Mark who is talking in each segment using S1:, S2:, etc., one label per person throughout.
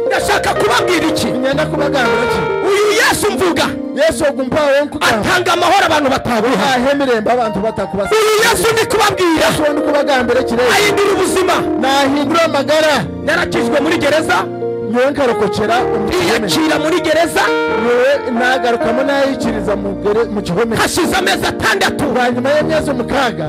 S1: Ndashaka kubabwira iki?
S2: Ngenda kubagambira iki?
S1: Uyu Yesu mvuga,
S2: Yesu ogumpawe nkugamba,
S1: atanga amahoro abantu batabuha,
S2: ahemirembe abantu batakubasa.
S1: Uyu Yesu ndi kubabwira,
S2: Yesu ndi kubagambira iki rero?
S1: Ahindura ubuzima,
S2: nahindura amagara.
S1: Narakijwe muri gereza,
S2: nyowe nkarokokera,
S1: ntiyakira muri gereza,
S2: nyowe nagarukamo nayikiriza mu gihome.
S1: Hashize amezi 6,
S2: hanyuma y'amezi 6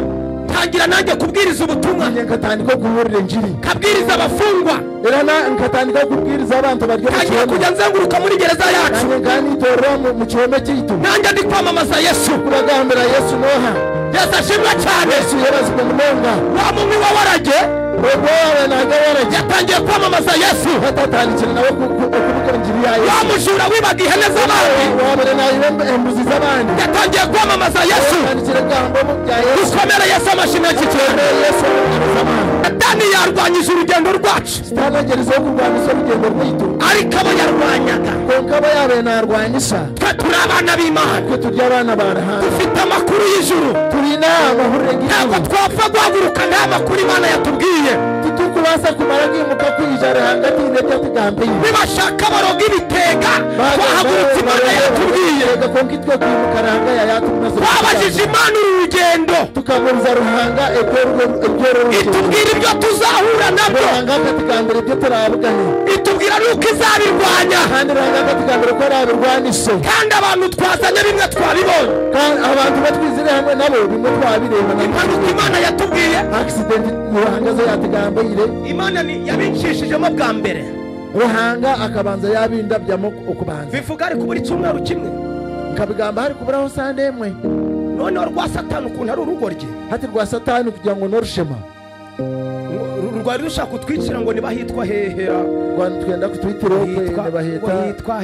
S1: tangira nanjye kubwiriza ubutumwa,
S2: nkatandika guhurira injiri,
S1: kabwiriza abafungwa,
S2: era nkatandika kubwiriza abantu baryo mu
S1: gihome, kujya nzenguruka muri gereza yacu,
S2: nganitorera mu gihome cyitu,
S1: nanjye ndi kwamamaza Yesu,
S2: kubagambira Yesu noha.
S1: Yesu ashimwe cyane.
S2: Yesu yerazwe munonga.
S1: Wa mumwe wa warage yatangiye kwamamaza Yesu,
S2: batatandikira nawe kuvuga injiri ya Yesu.
S1: Wa mujura wibaga ihene z'abandi,
S2: wabere nayo embuzi z'abandi,
S1: yatangiye kwamamaza Yesu. Dukomere Yesu amashyi menshi cyane. Satani yarwanyije urugendo rwacu, ariko abo yarwanyaga, twe turi abana b'Imana, dufite amakuru y'ijuru, ntabwo twapfa guhaguruka nta makuru Imana yatubwiye. Nibashaka baroga ibitega, twahagurutse Imana yatubwiye. Twabajije Imana uru rugendo, itubwira ibyo tuzahura nabyo, itubwira nuko izabirwanya, kandi abantu twazanye bimwe twabibonye. Impanuka Imana yatubwiye, Imana yabincishijemo bwa mbere,
S2: Ruhanga akabanza yabindabyamo okubanza,
S1: bivuga ari kubura icyumweru kimwe,
S2: nkabigamba hari kuburaho sande emwe.
S1: Noneho rwa Satani ukuntu ari urugoryi,
S2: hati rwa Satani kugira ngo norushema
S1: rwari rushaka kutwicira ngo nibahitwa hehera,
S2: twenda kutwitira
S1: nibahitwa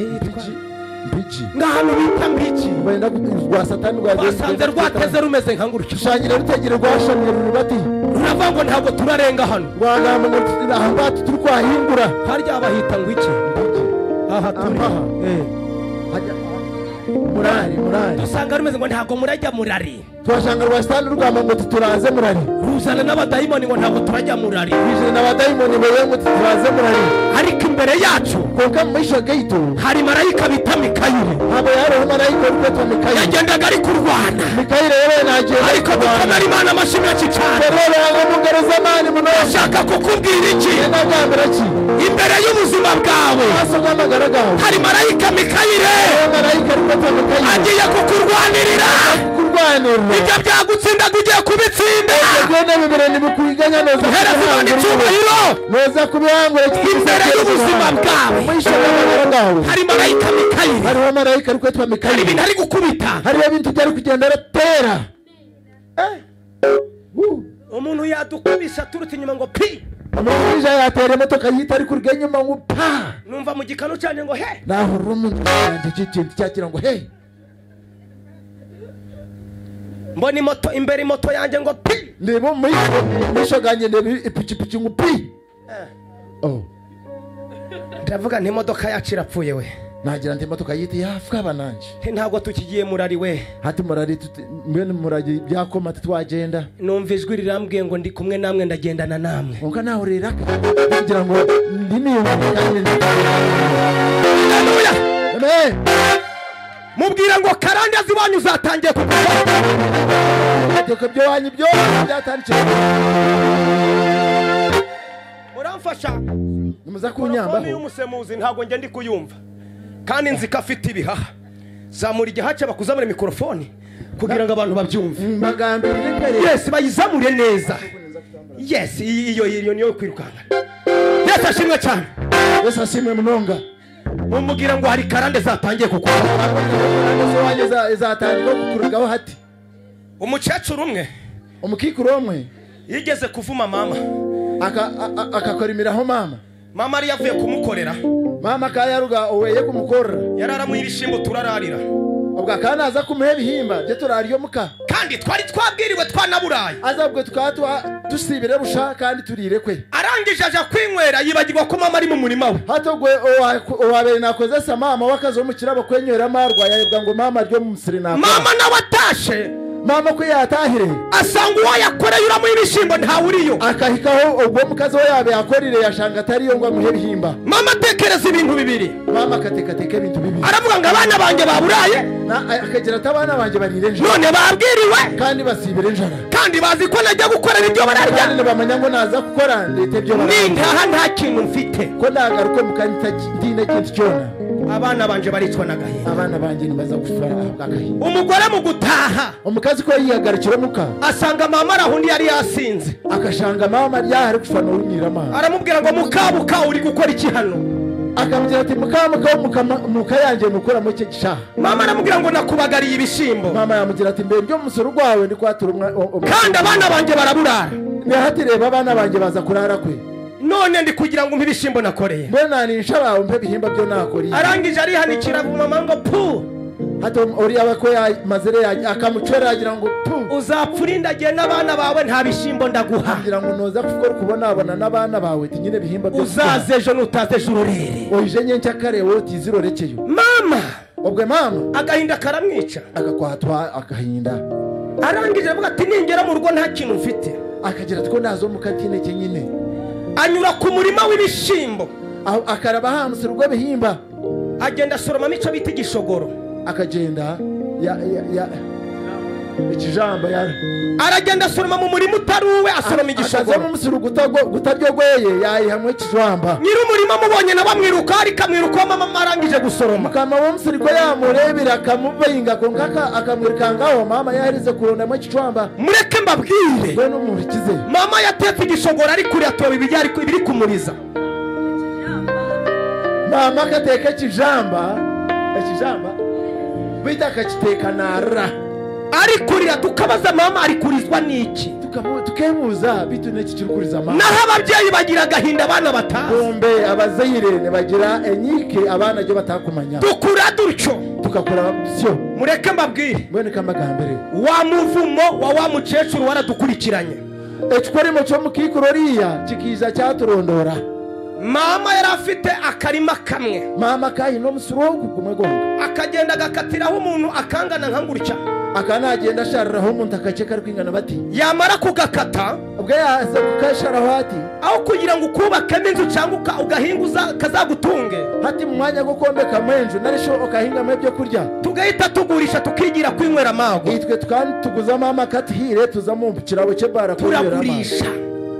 S2: Mpigi,
S1: ngahano bita Mpigi,
S2: wenda rwa Satani
S1: rwasanze rwateze rumeze nka ngurutyo,
S2: shangira rutegere rwashamye rubati,
S1: ruravuga ngo ntabwo turarenga hano,
S2: rwagamba ngo aha turi kwahingura,
S1: harya bahita ngo iki? Aha turi
S2: murari, murari
S1: dusanga rumeze ngo ntabwo murajya murari,
S2: twashanga rwa Satani rugamba ngo turaze murari,
S1: ruzana n'abadayimoni ngo ntabwo turajya murari,
S2: bijana n'abadayimoni ngo ngo turaze murari.
S1: Ariko imbere yacu
S2: konka mwisho gaitu
S1: hari marayika bita Mikayeli,
S2: abo yari marayika bita Mikayeli,
S1: yagendaga ari kurwana.
S2: Mikayeli rero naje,
S1: ariko dukomera Imana amashyi menshi cyane. Ndashaka kukubwira iki? Imbere y'ubuzima bwawe hari marayika Mikayeli agiye kukurwanirira. Ibyo byagutsindaga ugiye kubitsinda. Hereza Imana icyubahiro. Imbere y'ubuzima bwawe hari marayika Mikayeli, hari ibintu ari gukubita, umuntu yadukubise aturutse inyuma ngo pi,
S2: umuntu yatera imodoka yita ari kurya inyuma ngo pa,
S1: numva mu gikanu cyane ngo he,
S2: nahurura umuntu cyakira ngo he,
S1: mbona imoto imbere imoto yanjye ngo pi,
S2: ndeba mwisho ganjye ndeba ipikipiki ngo pi. Oh,
S1: ndavuga nti imodoka yacu irapfuye we,
S2: nagira nti imodoka yiti yafwa bananje,
S1: ntabwo tukigiye murari we,
S2: hati murari mbene murari byakoma twagenda.
S1: Numva ijwi rirambwiye ngo ndi kumwe namwe ndagendana namwe,
S2: unka nahurira kugira ngo ndi kandi.
S1: Haleluya,
S2: amen.
S1: Mubwira ngo karande ziwanyu zatangiye kugwa,
S2: ibyo byo wanyu byo byatangiye.
S1: Muramfasha
S2: nimuza kunyambaho
S1: y'umusemuzi ntabwo nge ndi kuyumva, kandi nzi ko afite ibihaha. Zamura igihaca bakuzamure mikrofone kugira ngo abantu babyumve. Yes, bayizamure neza. Yes, iyo niyo kwirukanka. Yesu ashimwe cyane.
S2: Yesu ashimwe munonga.
S1: Mumubwira ngo hari karande zatangiye kukugwa,
S2: zatangiye kukurugaho. Hati
S1: umukecuru umwe,
S2: umukikuru umwe
S1: yigeze kuvuma mama,
S2: akakorimiraho mama.
S1: Mama ari yavuye kumukorera,
S2: mama kayaruga oweye kumukorera,
S1: yararamuye ibishimbo turararira,
S2: ubwo akana aza kumuha ibihimba byo turaryo muka,
S1: kandi twari twabwiriwe twanaburaye,
S2: azabwe tukatwa dusibire busha kandi turire kwe.
S1: Arangije aja kwinywera yibagirwa ko mama ari mu murima we,
S2: hatogwe owabere nakoze sa mama wakazo mu kirabo kwenywera amarwa yayibwa ngo mama ryo mu musiri nakora.
S1: Mama nawe atashe
S2: Mama ko yatahire
S1: asanga uwo yakoreye uramuha ibishimbo ntawe uriyo
S2: akahikaho ubwo mukazi we yabe yakorire yashanga atariyo ngo amuhe ibihimba.
S1: Mama atekereza ibintu bibiri.
S2: Mama akatekateka ibintu bibiri.
S1: Aravuga ngo abana banjye baburaye,
S2: akagira ati abana banjye barire injara,
S1: none babwiriwe
S2: kandi basibira injara,
S1: kandi bazi ko najya gukora ibyo bararya,
S2: kandi bamenya ngo naza gukora ndete ibyo bararya,
S1: nintaha nta kintu mfite
S2: ko nagaruko mukandi ndine kintu cyona,
S1: abana banje baricwa n'agahinda,
S2: abana banje nibaza gufara agahinda.
S1: Umugore mu gutaha
S2: omukazi ko yiyagarukira muka
S1: asanga mama arahundi yari yasinze,
S2: akashanga mama yari gufana unyirama,
S1: aramubwira ngo mukabuka uri gukora iki hano?
S2: Akamubwira ati mukamuka muka yanje mukora mu cye gishaha.
S1: Mama aramubwira ngo nakubagariye ibishimbo.
S2: Mama yamugira ati mbe byo musoro gwawe ndi kwatura
S1: kandi abana banje baraburara,
S2: nihatireba abana banje baza kurara kwe,
S1: none ndi kugira ngo umpe ibishimbo nakoreye,
S2: mbona ni nshaba umpe bihimba byo nakoreye.
S1: Arangije arihanikira mama ngo pu
S2: hato ori abako ya mazere akamucora agira ngo pu
S1: uzapfurindagiye n'abana bawe nta bishimbo ndaguha,
S2: kugira ngo noza kukora kubona abana n'abana bawe tinyine bihimba byo
S1: uzaze ejo nutaze ejo urorere
S2: oije nyenca kare wowe tizirorekeyo.
S1: Mama
S2: ubwe mama
S1: agahinda karamwica,
S2: agakwatwa agahinda.
S1: Arangije avuga ati ningera mu rugo nta kintu mfite,
S2: akagira ati ko nazo mukatine cyenyine.
S1: Anyura ku murima w'ibishimbo
S2: akaraba hamusura urwo bihimba,
S1: agenda asoroma mico bita igishogoro,
S2: akagenda ya ikijamba ya
S1: aragenda asoroma mu murima utaruwe, asoroma igishogoro
S2: mu musuru gutaryogweye yayihamwe ikijamba.
S1: Nyiri umurima mubonye nabamwiruka ariko amwiruka mama arangije gusoroma,
S2: kama wo musuri ko yamurebera akamubinga ko ngaka akamwirukangaho mama yaherize kurondamo ikijamba.
S1: Mureke mbabwire
S2: we n'umurikize,
S1: mama yatetse igishogoro ari kuri atoba ibijya biri kumuriza.
S2: Mama akateka ikijamba bita akakiteka nara
S1: ari kurira, tukabaza mama ari kurizwa niki,
S2: tukebuza bitu neki kirukuriza mama.
S1: Naho ababyeyi bagira agahinda abana batazi,
S2: bombe abazeyire bagira enyike abana ryo batakumanya,
S1: dukura dutyo
S2: tukakora syo.
S1: Mureke mbabwire
S2: mbone kamagambere
S1: wa muvumo wa mukecuru waradukurikiranye,
S2: ekikorimo cyo mukikuroriya kikiza cyaturondora.
S1: Mama yari afite akarima kamwe,
S2: mama kayi no musuro gumwe gonga,
S1: akagenda agakatiraho umuntu akangana nkangurya,
S2: akanagenda ashariraho umuntu akaceka ari kwingana bati,
S1: yamara kugakata
S2: ubwo yaza kukasharaho ati
S1: aho kugira ngo ukubakemo inzu cyangwa ugahinguza kazagutunge,
S2: hati mu mwanya go kombeka mwenju narisho ukahingamo ibyo kurya,
S1: tugahita tugurisha tukigira kwinywera amago,
S2: itwe tuguza mama katihire tuzamumbukira buke bara
S1: turagurisha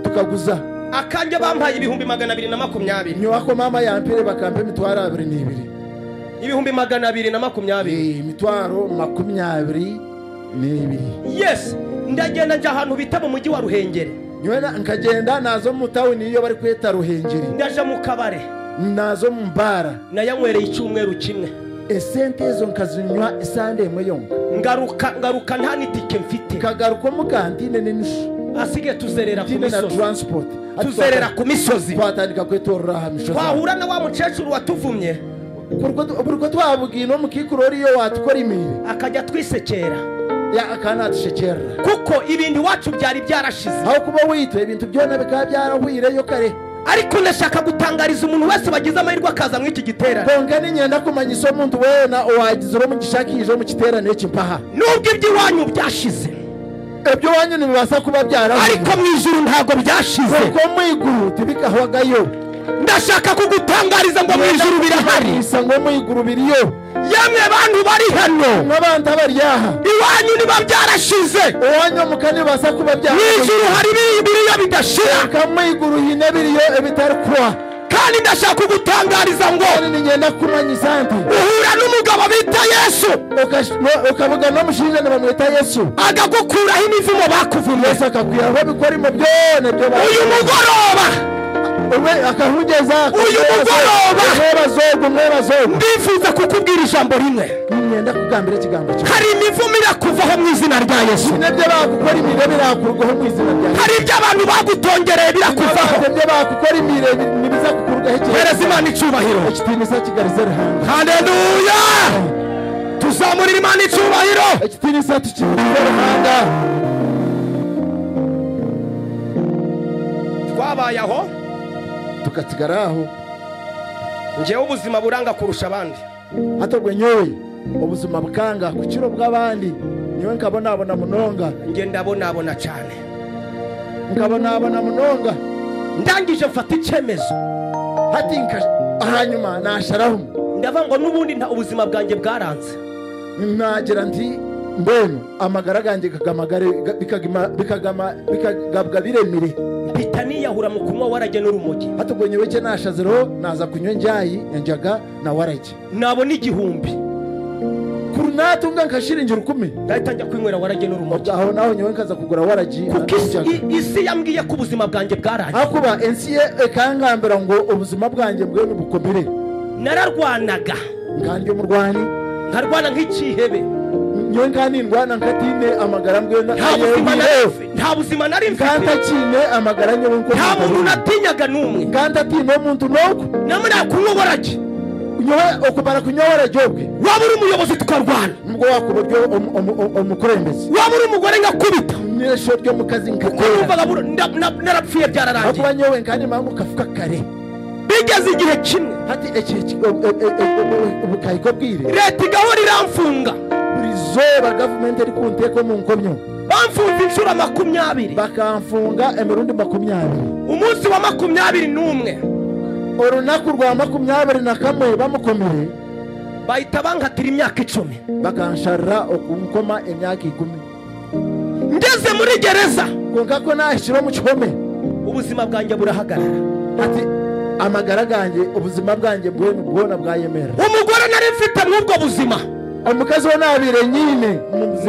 S2: tukaguza.
S1: Akanje bampaye 220,000
S2: nyubako mama yampere bakampe imitwaro 22,
S1: 220,000
S2: imitwaro 22.
S1: Yes, ndagenda nja ahantu bita mu mujyi wa Ruhengeri,
S2: nywe nkagenda nazo mu town iyo bari kweta Ruhengeri,
S1: ndaja mu kabare
S2: nazo mu bara,
S1: nayanywereye icyumweru kimwe,
S2: esente zo nkazinywa isande imwe yonka,
S1: ngaruka nta nitike mfite,
S2: kagaruko mu kantine n'inushu,
S1: asige tuzerera ku misozi,
S2: transport
S1: tuzerera ku misozi,
S2: twatandika kwetorora ha misozi,
S1: twahura na wa mukecuru watuvumye
S2: burko twabwiye no mukikurori iyo watukora imire
S1: akajya twisekera
S2: ya akanatushekera,
S1: kuko ibintu wacu byari byarashize,
S2: aho kuba witwe ibintu byona bikaba byarahwireyo kare.
S1: Ariko ndashaka gutangariza umuntu wese wagize amahirwe akaza mu iki giterane,
S2: konga n'inyenda kumanyisa umuntu wena wagize uro mu gishakije mu giterane cy'impaha,
S1: nubwo iby'iwanyu byashize
S2: ebyo wanyu nibibasa kuba byarashize,
S1: ariko mu ijuru ntago byashize,
S2: kuko mu iguru tibikahwagayo.
S1: Ndashaka kugutangariza ngo mu ijuru birahari,
S2: ngo mu iguru biriyo.
S1: Yamwe bantu bari hano
S2: n'abandi bari aha,
S1: iwanyu niba byarashize,
S2: iwanyu mukane basa kuba byarashize,
S1: mu ijuru hari biriyo bidashira,
S2: mu iguru hine biriyo ebitari kuwa.
S1: Kandi ndashaka kugutangariza ngo
S2: ningenda kumanyisa nti
S1: uhura n'umugabo bita Yesu,
S2: ukavuga n'umushinja bamwita Yesu,
S1: agakukuraho imivumo bakuvumye,
S2: Yesu akakwiraho bikora mu byone byo.
S1: Uyu mugoroba
S2: akahugeza,
S1: uyu mugoroba
S2: mwebazogo,
S1: ndifuza kukubwira ijambo rimwe,
S2: ngenda kugambira ikigambo cyo,
S1: hari imivumo irakuvaho mu izina rya Yesu,
S2: nibyo bakukora imire birakurwaho mu izina rya Yesu,
S1: hari ibyo abantu bagutongereye birakuvaho,
S2: nibyo bakukora imire nibiza kukurwaho.
S1: Hereza Imana icyubahiro,
S2: ekitinisa kigarize ruhanga.
S1: Haleluya, tuzamurira Imana icyubahiro,
S2: ekitinisa tukigarize ruhanga.
S1: Twabaye aho
S2: tukasigara aho,
S1: njewe ubuzima buranga kurusha abandi,
S2: hatogwe nyoye ubuzima bukanga ku kiro bw'abandi. Nyowe nkabonabona munonga.
S1: Nge ndabonabona cyane.
S2: Nkabonabona munonga.
S1: Ndangije mfata icyemezo.
S2: Hati hanyuma nasharaho.
S1: Ndavuga ngo nubundi nta ubuzima bwanjye bwaranze.
S2: Nagira nti mbeno amagara ganjye kagamagare bikagabwa biremire.
S1: Mpita niyahura mu kunywa warage n'urumogi.
S2: Hati nyowe cye nashazero naza kunywa njayi njaga na warage.
S1: Nabona 1000.
S2: Kunatunga nkashiringira 10.
S1: Ndahita njya kwinywera warage n'urumogi.
S2: Aho naho nyowe nkaza kugura waragi.
S1: Kuko isi yambwiye ko ubuzima bwanjye bwarangiye.
S2: Akuba ensi ye ekangambira ngo ubuzima bwanjye mbwe n'ubukomere.
S1: Nararwanaga.
S2: Nkanjye umurwani.
S1: Nkarwana nk'ikihebe.
S2: Nyowe nkanindwana nkatine amagara mbwe
S1: nta buzima nari mfite.
S2: Kantakine amagara nyowe nko.
S1: Nta muntu natinyaga n'umwe.
S2: Kantatine umuntu noko.
S1: Namara kunywa waragi.
S2: Nyowe okubara kunywa waragi obwe.
S1: Waba uri umuyobozi tukarwana.
S2: Nubwo wakuba umukurembezi.
S1: Waba uri umugore ngakubita.
S2: Nesho ryo mukazi
S1: nkakora. Numvaga narapfuye byararangiye.
S2: Akuba nyowe nkandi mangu kafuka kare.
S1: Bigeze igihe kimwe.
S2: Hati eki ubukayiko bwire.
S1: Leta igahora iramfunga.
S2: Burizoba government eri kunteko mu nkomyo.
S1: Bamfunze inshuro 20.
S2: Bakamfunga emirundi 20.
S1: Umunsi wa 21.
S2: Orunaku rwa 21 bamukomere.
S1: Bahita bankatira imyaka 10.
S2: Bakansharra okunkoma imyaka 10.
S1: Ngeze muri gereza.
S2: Konka ko nashira mu kihome.
S1: Ubuzima bwanjye burahagarara.
S2: Ati amagara ganjye ubuzima bwanjye mbwe n'ubwona bwayemera.
S1: Umugore nari mfite mwubwo buzima.
S2: Omukazi we nabire nyine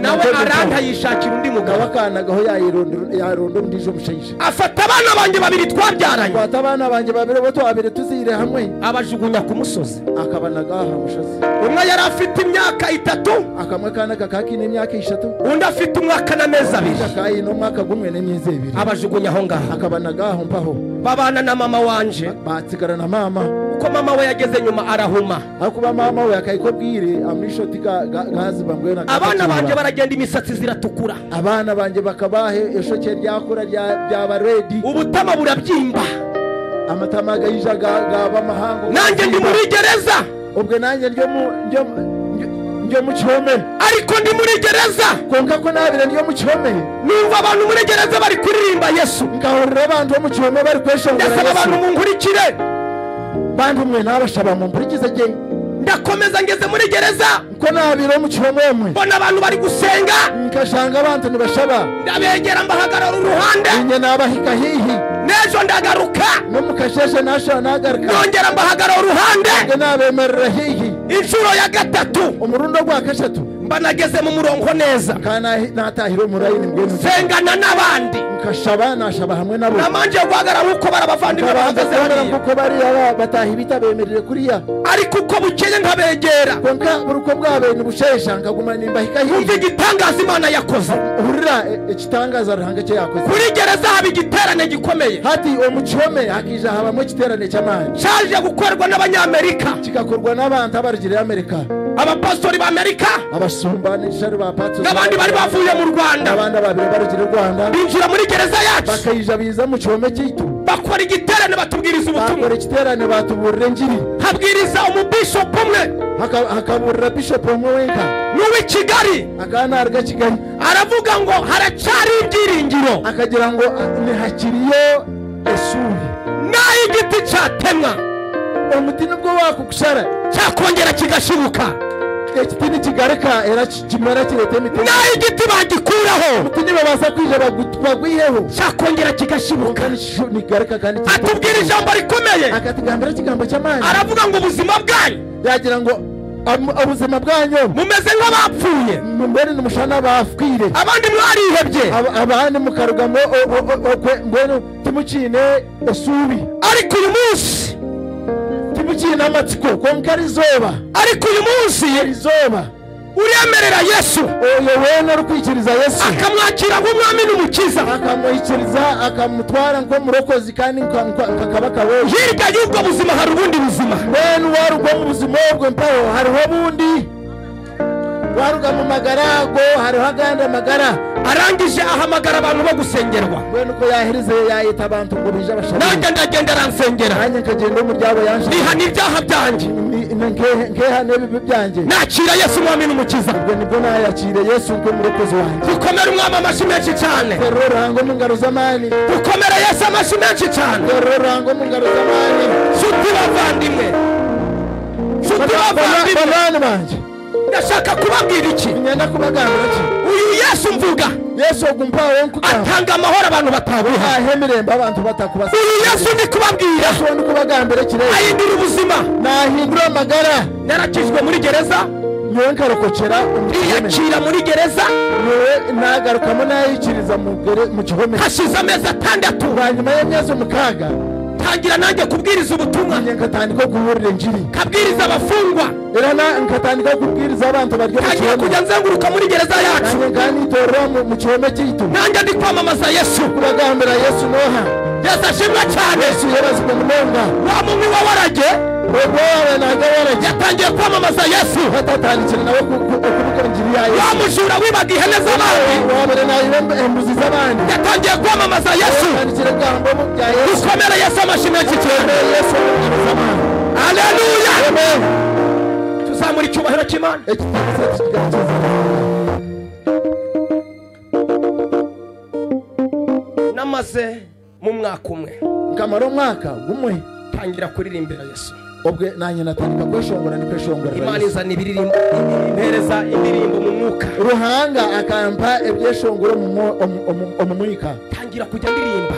S1: nawe aranta yishakira undi mugabo.
S2: Akanagaho yayirondo ndijo mushayije.
S1: Afata abana banjye babiri twabyaranye.
S2: Afata abana banjye babiri bo twabire tuzire hamwe.
S1: Abajugunya ku musozi.
S2: Akabanagaha mushozi.
S1: Umwe yari afite imyaka 3.
S2: Akamwe kana kakakine imyaka 3.
S1: Undi afite umwaka n'amezi 2.
S2: Akayi no mwaka gumwe n'imyezi 2.
S1: Abajugunya aho ngaho.
S2: Akabanagaho mpaho.
S1: Babana na mama wanje.
S2: Batsigara na mama.
S1: Uko mama we yageze nyuma arahuma.
S2: Akuba mama we akayikobwire amishoti gazi bambwe na
S1: abana banje baragenda imisatsi ziratukura.
S2: Abana banje bakabahe eshoke ryakura ryaba ready.
S1: Ubutama burabyimba.
S2: Amatama gayija gaba mahango.
S1: Nanjye ndi muri gereza.
S2: Ubwe nanjye ndyo mu cyome.
S1: Ariko ndi muri gereza.
S2: Konka ko nabire ndyo mu cyome.
S1: Numva abantu muri gereza bari kuririmba Yesu.
S2: Nkahurira abantu bo mu cyome bari kweshongora Yesu.
S1: Ndasaba abantu munkurikire.
S2: Bantu mwe nabashaba mumpurikize je.
S1: Ndakomeza ngeze muri gereza.
S2: Ko nabiro mu cyome mwe.
S1: Mbona abantu bari gusenga.
S2: Nkashanga abantu nibashaba.
S1: Ndabegera mbahagarara uruhande.
S2: Inye nabahika hihi.
S1: Nejo ndagaruka.
S2: No mukasheshe nasha nagaruka.
S1: Nongera mbahagarara uruhande.
S2: Nabemerera hihi.
S1: Inshuro ya 3.
S2: Umurundo gwa 3.
S1: Mba nageze mu murongo neza.
S2: Kana natahira murayini mbwe.
S1: Sengana n'abandi.
S2: Nkashaba nashaba hamwe nabo.
S1: Namanje guhagarara uko barabavandimwe bahagaze hariya.
S2: Kuko bari batahi bitabemerere kuriya.
S1: Ariko uko bukeye nkabegera.
S2: Konka buruko bwabe nibushesha nkaguma nimbahika hihi.
S1: Umva igitangaza Imana yakoze.
S2: Hurira igitangaza ruhanga cye yakoze.
S1: Kuri gereza haba igiterane gikomeye.
S2: Hati omucyome hakija habamo igiterane cy'amani.
S1: Cyaje gukorwa n'abanyamerika.
S2: Kigakorwa n'abantu abarigire Amerika.
S1: Abapastori ba Amerika.
S2: Abasumba n'ishari ba pastori.
S1: N'abandi bari bavuye mu Rwanda.
S2: Abandi babiri barigire Rwanda.
S1: Binjira muri gereza yacu.
S2: Bakayija biza mu cyome cyitu.
S1: Bakora igiterane batubwiriza ubutumwa.
S2: Bakora igiterane batuburira injiri.
S1: Habwiriza umubishop umwe.
S2: Hakaburira bishop umwe wenka.
S1: N'uwi Kigali.
S2: Akanarga Kigali.
S1: Aravuga ngo haracyari ibyiringiro.
S2: Akagira ngo nihakiriyo esuri.
S1: Naho igiti cyatemwa.
S2: Umuti nubwo wakukushara
S1: cyakongera kigashibuka.
S2: Ekiti nikigarika era kimara kirete emiti.
S1: Naho igiti bagikuraho.
S2: Umuti nibabaza kwija bagwiheho.
S1: Cyakongera kigashibuka.
S2: Nigarika kandi
S1: atubwira ijambo rikomeye.
S2: Akatugambira ikigambo cy'amani.
S1: Aravuga ngo ubuzima bwanyu.
S2: Yagira ngo ubuzima bwanyu
S1: mumeze nk'abapfuye.
S2: Mbere n'umushana bafwire.
S1: Abandi mwarihebye.
S2: Abandi mukarugamo mbere timukine esubi.
S1: Ariko uyu munsi
S2: timukine amatsiko konka arizoba.
S1: Ariko uyu munsi
S2: arizoba
S1: uremerera Yesu.
S2: Oyo wena rukwikiriza Yesu.
S1: Akamwakira nk'umwami n'umukiza.
S2: Akamwikiriza akamutwara nk'umurokozi kandi nkakabaka we.
S1: Hirya y'ubwo buzima hari ubundi buzima.
S2: Wena warugwa mu buzima obwo mpaho hariho bundi. Waruga mu magara go hariho agandi amagara.
S1: Arangije ahamagara abantu bo gusengerwa.
S2: Mbwenu ko yahirize yayita abantu ngo bije abashabire.
S1: Nanjye ndagenda aransengera.
S2: Nanjye nkagenda umuryango yanshe.
S1: Nihana ibyaha byanjye.
S2: Nkehana ibibi byanjye.
S1: Nakira Yesu umwami n'umukiza.
S2: Ubwo nibwo nayakire Yesu nk'umurokozi wanjye.
S1: Dukomere umwami amashyi menshi cyane.
S2: Terero ruhango mu ngaro z'amani.
S1: Dukomere Yesu amashyi menshi cyane.
S2: Terero ruhango mu ngaro z'amani.
S1: Nshuti bavandimwe. Nshuti bavandimwe. Ndashaka kubabwira iki?
S2: Ngenda kubagambira iki?
S1: Uyu Yesu mvuga.
S2: Yesu ogumpawe nkugamba.
S1: Atanga amahoro abantu batabuha.
S2: Ahemirembe abantu batakubasa.
S1: Uyu Yesu ndi kubabwira.
S2: Yesu ndi kubagambira iki rero?
S1: Ahindura ubuzima.
S2: Nahindura amagara.
S1: Narakijwe muri gereza.
S2: Nyowe nkarokokera
S1: umukire. Muri gereza.
S2: Nyowe nagarukamo nayikiriza mu gihome.
S1: Hashize amezi 6.
S2: Hanyuma y'amezi 6.
S1: Tangira nanjye kubwiriza ubutumwa.
S2: Nkatandika kuburira injiri.
S1: Kabwiriza abafungwa.
S2: Era nkatandika kubwiriza abantu baryo.
S1: Tangira kujya nzenguruka muri gereza yacu.
S2: Nanjye nganitorera mu gihome cyitu.
S1: Nanjye ndi kwamamaza Yesu.
S2: Kubagambira Yesu noha.
S1: Yesu ashimwe cyane.
S2: Yesu yabazwe munonga.
S1: Wa mumwi wa warage.
S2: Wewe nanjye warage.
S1: Yatangiye kwamamaza Yesu.
S2: Hatatandikira nawe kuvuga injiri ya Yesu.
S1: Wa mujura wibaga ihene z'abandi.
S2: Wabere nayo imbuzi z'abandi.
S1: Yatangiye kwamamaza Yesu.
S2: Yatangiye gambo bya Yesu.
S1: Dukomere Yesu amashyi menshi cyane.
S2: Yesu.
S1: Haleluya.
S2: Amen.
S1: Tuzamura icyubahiro cy'Imana. Namaze mu mwaka umwe.
S2: Nkamara umwaka gumwe.
S1: Tangira kuririmbira Yesu.
S2: Obwe nanjye natandika kweshongora ni kweshongora.
S1: Imana izana ibiririmbo impereza indirimbo mu mwuka.
S2: Ruhanga akampa ebyeshongoro mu mwuka.
S1: Tangira kujya ndirimba.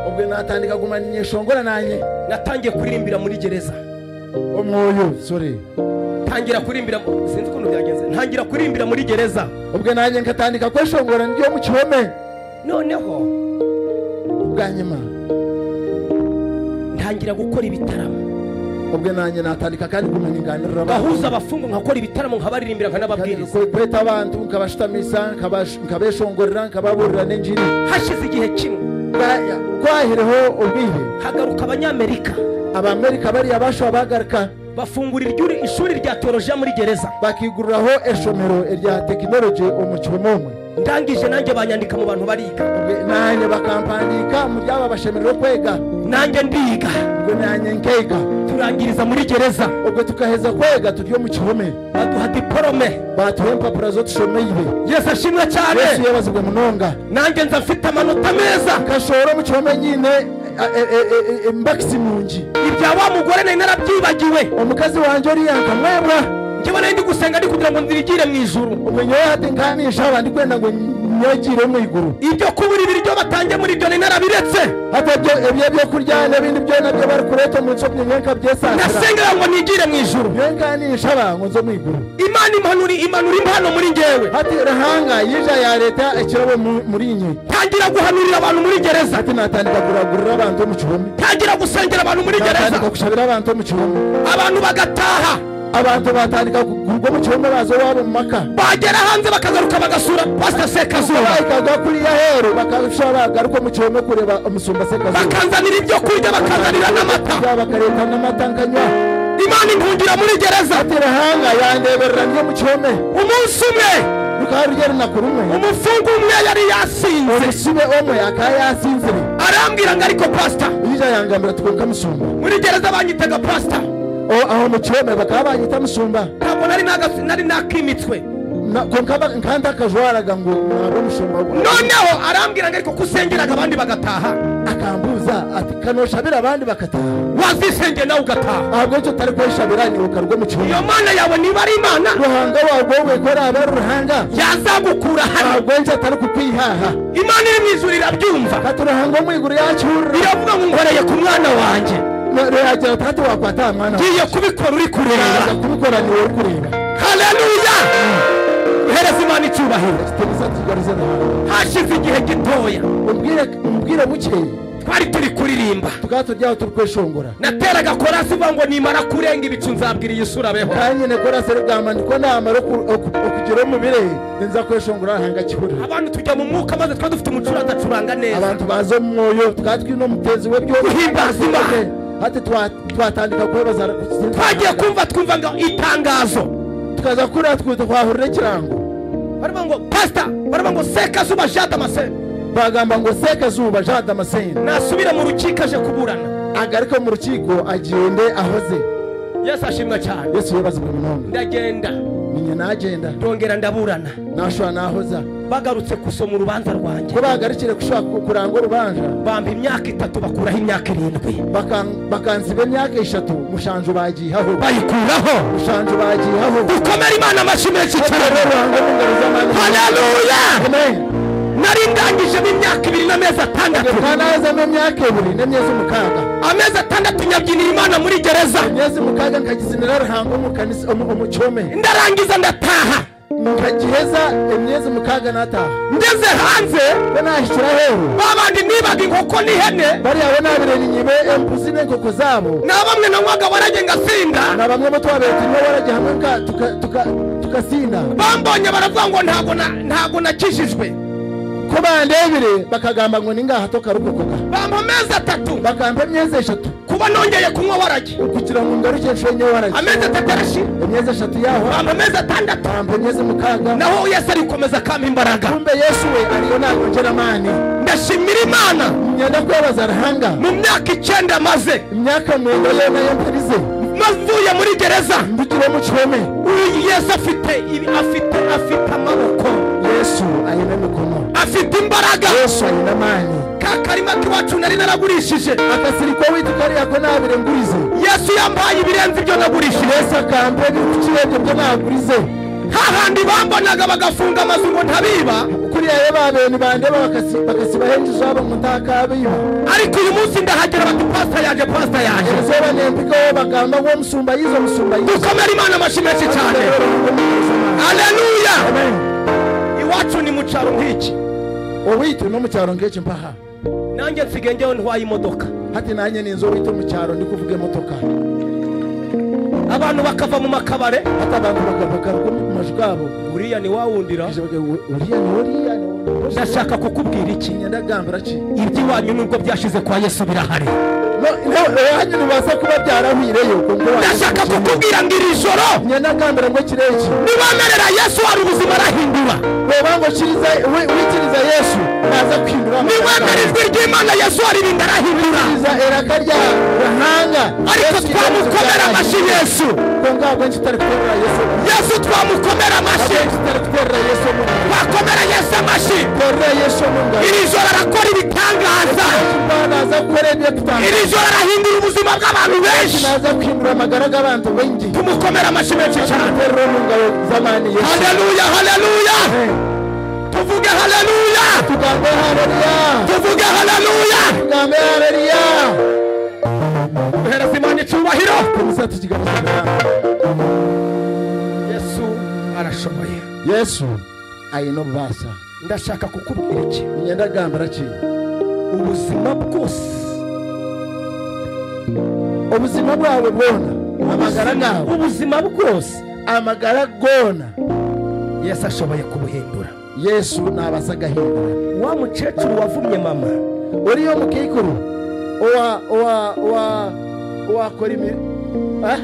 S2: Obwe natandika gumana inyeshongora nanye.
S1: Natangiye kuririmbira muri gereza.
S2: Omwoyo sorry.
S1: Tangira kurimbira sinzi ukuntu byagenze. Ntangira kurimbira muri gereza.
S2: Ubwe nanjye nkatandika kweshongora ndiyo mu kihome.
S1: Noneho
S2: bwanyuma
S1: ntangira gukora ibitaramo.
S2: Ubwe nanjye natandika kandi gumana inganirira
S1: gahuza abafungo nkakora ibitaramo nkabaririmbira nkanababwiriza.
S2: Kweta abantu nkabashitamisa nkabeshongorera nkababurira n'injiri.
S1: Hashize igihe kimwe
S2: kwahireho ubwihe
S1: hagaruka abanyamerika.
S2: Abamerika bari abasho bagaruka
S1: bafungura ishuri rya teologia muri gereza.
S2: Bakiguriraho eshomero rya tekinoloji umukihomwe.
S1: Ndangije nanjye banyandika mu bantu bariga.
S2: Nanjye bakampandika mu byaba bashemerero kwega.
S1: Nanjye ndiga.
S2: Ubwo nanjye nkega.
S1: Turangiriza muri gereza.
S2: Ubwo tukaheza kwega turyo mu kihome.
S1: Baduha diplome.
S2: Batuhe impapuro zo tushomeye.
S1: Yesu ashimwe cyane.
S2: Yesu yabazwe munonga.
S1: Nanjye nza mfite amanota meza.
S2: Kashoro mu kihome nyine mbakisi mungi.
S1: Ibya wa mugore nari narabyibagiwe.
S2: Omukazi wanje ori yankamwebwa.
S1: Njyewe nari ndi gusenga ndi kugira ngo nzirigire mu ijuru.
S2: Umenye hati nkanisha abandi kwenda ngo nyagire mu iguru.
S1: Ibyo kubura ibiryo batange muri ibyo nari narabiretse.
S2: Hatabyo ebye byo kurya n'ibindi byo nabyo bari kureta mu nso nyenka byesasira.
S1: Nasengera ngo nigire mu ijuru.
S2: Nyenkanisha abango nzo mu iguru.
S1: Imana imanura impano muri ngewe.
S2: Hati rahanga yija ya leta ekirabo muri nye.
S1: Tangira guhanurira abantu muri gereza.
S2: Hati natandika kuragurira abantu mu kihome.
S1: Tangira gusengera abantu muri gereza.
S2: Natandika kushabira abantu mu kihome.
S1: Abantu bagataha.
S2: Abantu batandika kugurwa mu kihome bazo wabo mu maka.
S1: Bagera hanze bakagaruka bagasura Pastor Sekazuba.
S2: Bakaga kuri yahero bakashobora bagaruka mu kihome kureba umusumba Sekazuba.
S1: Bakanzanira ibyo kurya bakanzanira n'amata.
S2: Bakareta n'amata nkanywa.
S1: Imana intungira muri gereza.
S2: Atirahanga yandeberera ndiyo mu kihome.
S1: Umunsi umwe
S2: rukarugera na kurumwe.
S1: Umufungu umwe yari yasinze.
S2: Umusibe omwe akayasinzire.
S1: Arambwira ngo ariko pastor.
S2: Yija yangambira tukonka musumba.
S1: Muri gereza banyitaga pastor.
S2: Aho mu kihome bakaba banyita musumba.
S1: Ntabwo nari nakimitswe.
S2: Nkanda kajwaraga ngo nabo mushumba.
S1: Noneho arambwira ngo ariko kusengeraga abandi bagataha.
S2: Akambuza ati kanoshabira abandi bakataha.
S1: Wazisenge nawe ugataha.
S2: Ahubwo cyo tari kweshabira ni ukarwa mu kihome.
S1: Iyo mana yawe niba ari Imana.
S2: Ruhanga wagowe kora abari ruhanga.
S1: Yazagukura hano.
S2: Ahubwo cyo tari kukwihaha.
S1: Imana iri mu ijuru irabyumva.
S2: Katurahanga mu iguru yacyurira.
S1: Iravuga ngo nkoreye ku mwana wanjye.
S2: Rero tatu wakwata mwana.
S1: Ngiye kubikora uri kureba.
S2: Kubikora ni uri kureba.
S1: Haleluya. Hereza Imana icyubahiro. Hashize igihe gitoya.
S2: Umbwire buke.
S1: Twari turi kuririmba.
S2: Tukaturyaho turi kweshongora.
S1: Nateraga korasi uvuga ngo nimara kurenga ibicu nzabwira iyi sura beho.
S2: Kanyine korasi rugamba ndiko namara okugera mu birehe nza kweshongora hanga kihura.
S1: Abantu tujya mu mwuka maze twa dufite umucura adacuranga neza.
S2: Abantu bazo mu mwoyo twatwi no mutezi we byo
S1: guhimbaza Imana.
S2: Hati twatandika kwebaza
S1: twagiye kumva twumva ngo itangazo
S2: tukaza kuri twahurira ikirango.
S1: Baravuga ngo pastor, baravuga ngo Sekazuba Jean Damascene.
S2: Bagamba ngo Sekazuba Jean Damascene
S1: nasubira mu rukiko aje kuburana.
S2: Agaruka mu rukiko agende ahoze.
S1: Yesu ashimwe cyane.
S2: Yesu yebazwe munonga.
S1: Ndagenda.
S2: Ninye nagenda.
S1: Ndongera ndaburana.
S2: Nashwa nahoza.
S1: Bagarutse kusoma urubanza rwanjye.
S2: Ko bagarukire kushaka kuranga urubanza.
S1: Bamba imyaka 3 bakuraho imyaka 7.
S2: Bakanziba imyaka 3 mushanju bagihaho.
S1: Bayikuraho.
S2: Mushanju bagihaho.
S1: Dukomere Imana amashyi menshi cyane. Haleluya.
S2: Amen.
S1: Nari ndangije imyaka 2 n'amezi 6.
S2: Kanaza mu myaka 2 n'amezi 6.
S1: Amezi 6 nyabyinira Imana muri gereza.
S2: Amezi 6 nkagizinira ruhango mu kanisa umucyome.
S1: Ndarangiza ndataha.
S2: Nkagiheza imyezi 6 nataha.
S1: Ngeze hanze
S2: banahishura heru.
S1: Babandi nibaga inkoko n'ihene.
S2: Bari abo nabire ninyibe embuzi n'inkoko zabo.
S1: Na bamwe nanywaga warage ngasinda.
S2: Na bamwe bo twabete niwe warage hamwe tukasinda.
S1: Bambonye baravuga ngo ntago nakijijwe.
S2: Ko bandebire bakagamba ngo ningaha tokarukokoka.
S1: Bampa amezi 3.
S2: Bakampa imyezi 3.
S1: Kuba nongeye kunywa warage.
S2: Kugira ngo ngaruke nshenye warage.
S1: Amezi 3 arashira.
S2: Imyezi 3 yaho.
S1: Bampa amezi 6.
S2: Bampa imyezi 6.
S1: Naho Yesu ari gukomeza akampa imbaraga.
S2: Kumbe Yesu we ariyo nagongera amani.
S1: Ndashimira Imana.
S2: Ngenda kwebaza Ruhanga.
S1: Mu myaka 9 maze.
S2: Imyaka 9 yona yamparize.
S1: Mavuye muri gereza.
S2: Ndukire mu cyome.
S1: Uyu Yesu afite amaboko.
S2: Yesu ayina mikono.
S1: Afite imbaraga.
S2: Yesu ayina amani.
S1: Kakarima kiwacu nari naragurishije.
S2: Akasiriko witukari yako nabire ngurize.
S1: Yesu yambaye ibirenze ibyo nagurishije.
S2: Yesu akambe ibikirenge byo nagurize.
S1: Hahandi bambonaga bagafunga amazu ngo ntabiba.
S2: Kuri ayo babene bandeba bakasiba henji zabo ngo ntakabiba.
S1: Ariko uyu munsi ndahagera bati pastor yaje, pastor yaje.
S2: Yesu banempiko bagamba ngo musumba yizo musumba yizo.
S1: Dukomere Imana amashyi menshi cyane. Haleluya.
S2: Amen.
S1: Iwacu ni mu cyaro nk'iki.
S2: Owitu no mu cyaro nk'iki mpaha.
S1: Nanjye nsigaye njyewe ntwaye imodoka.
S2: Hati nanjye ninzo witu mu cyaro ndi kuvuga imodoka.
S1: Abantu bakava mu makabare.
S2: Hata abantu bakava mu mazu gabo.
S1: Uriya ni wawundira.
S2: Uriya ni uriya.
S1: Ndashaka kukubwira iki?
S2: Ndagambira ki?
S1: Iby'iwanyu nubwo byashize kwa Yesu birahari.
S2: No, wanyu nibasa kuba byarahwireyo.
S1: Ndashaka kukubwira ngo iri joro.
S2: Ndagambira ngo kireki.
S1: Niwemerera Yesu hari ubuzima arahindura.
S2: Webango kiriza wikiriza Yesu naza kwindura.
S1: Niwemera ijwi ry'Imana Yesu hari ibintu arahindura.
S2: Kiriza eraka rya Ruhanga.
S1: Ariko twamukomera amashyi Yesu.
S2: Ko ngabwo ntitari kuterera Yesu.
S1: Yesu twamukomera amashyi.
S2: Ntitari kuterera Yesu mu.
S1: Twakomera Yesu amashyi.
S2: Terera Yesu mu ngabo.
S1: Iri joro arakora ibitangaza.
S2: Naza gukora ibitangaza.
S1: Iri joro arahindura ubuzima bw'abantu benshi.
S2: Naza kwindura amagara y'abantu benshi.
S1: Tumukomera amashyi menshi cyane.
S2: Terera mu ngabo z'amani Yesu.
S1: Haleluya, haleluya. Tuvuge haleluya.
S2: Tugambe haleluya.
S1: Tuvuge haleluya.
S2: Tugambe haleluya.
S1: Duhereze Imana icyubahiro. Yesu arashoboye.
S2: Yesu ayino bubasha.
S1: Ndashaka kukubwira iki?
S2: Ndagambira ki?
S1: Ubuzima bwose.
S2: Ubuzima bwawe bwona. Amagara gawe.
S1: Ubuzima bwose.
S2: Amagara gona.
S1: Yesu ashoboye kubuhindura.
S2: Yesu nabasa gahindura.
S1: Wa mukecuru wavumye mama.
S2: Uriyo mukikuru. Owa owa owa owa korimi. Eh?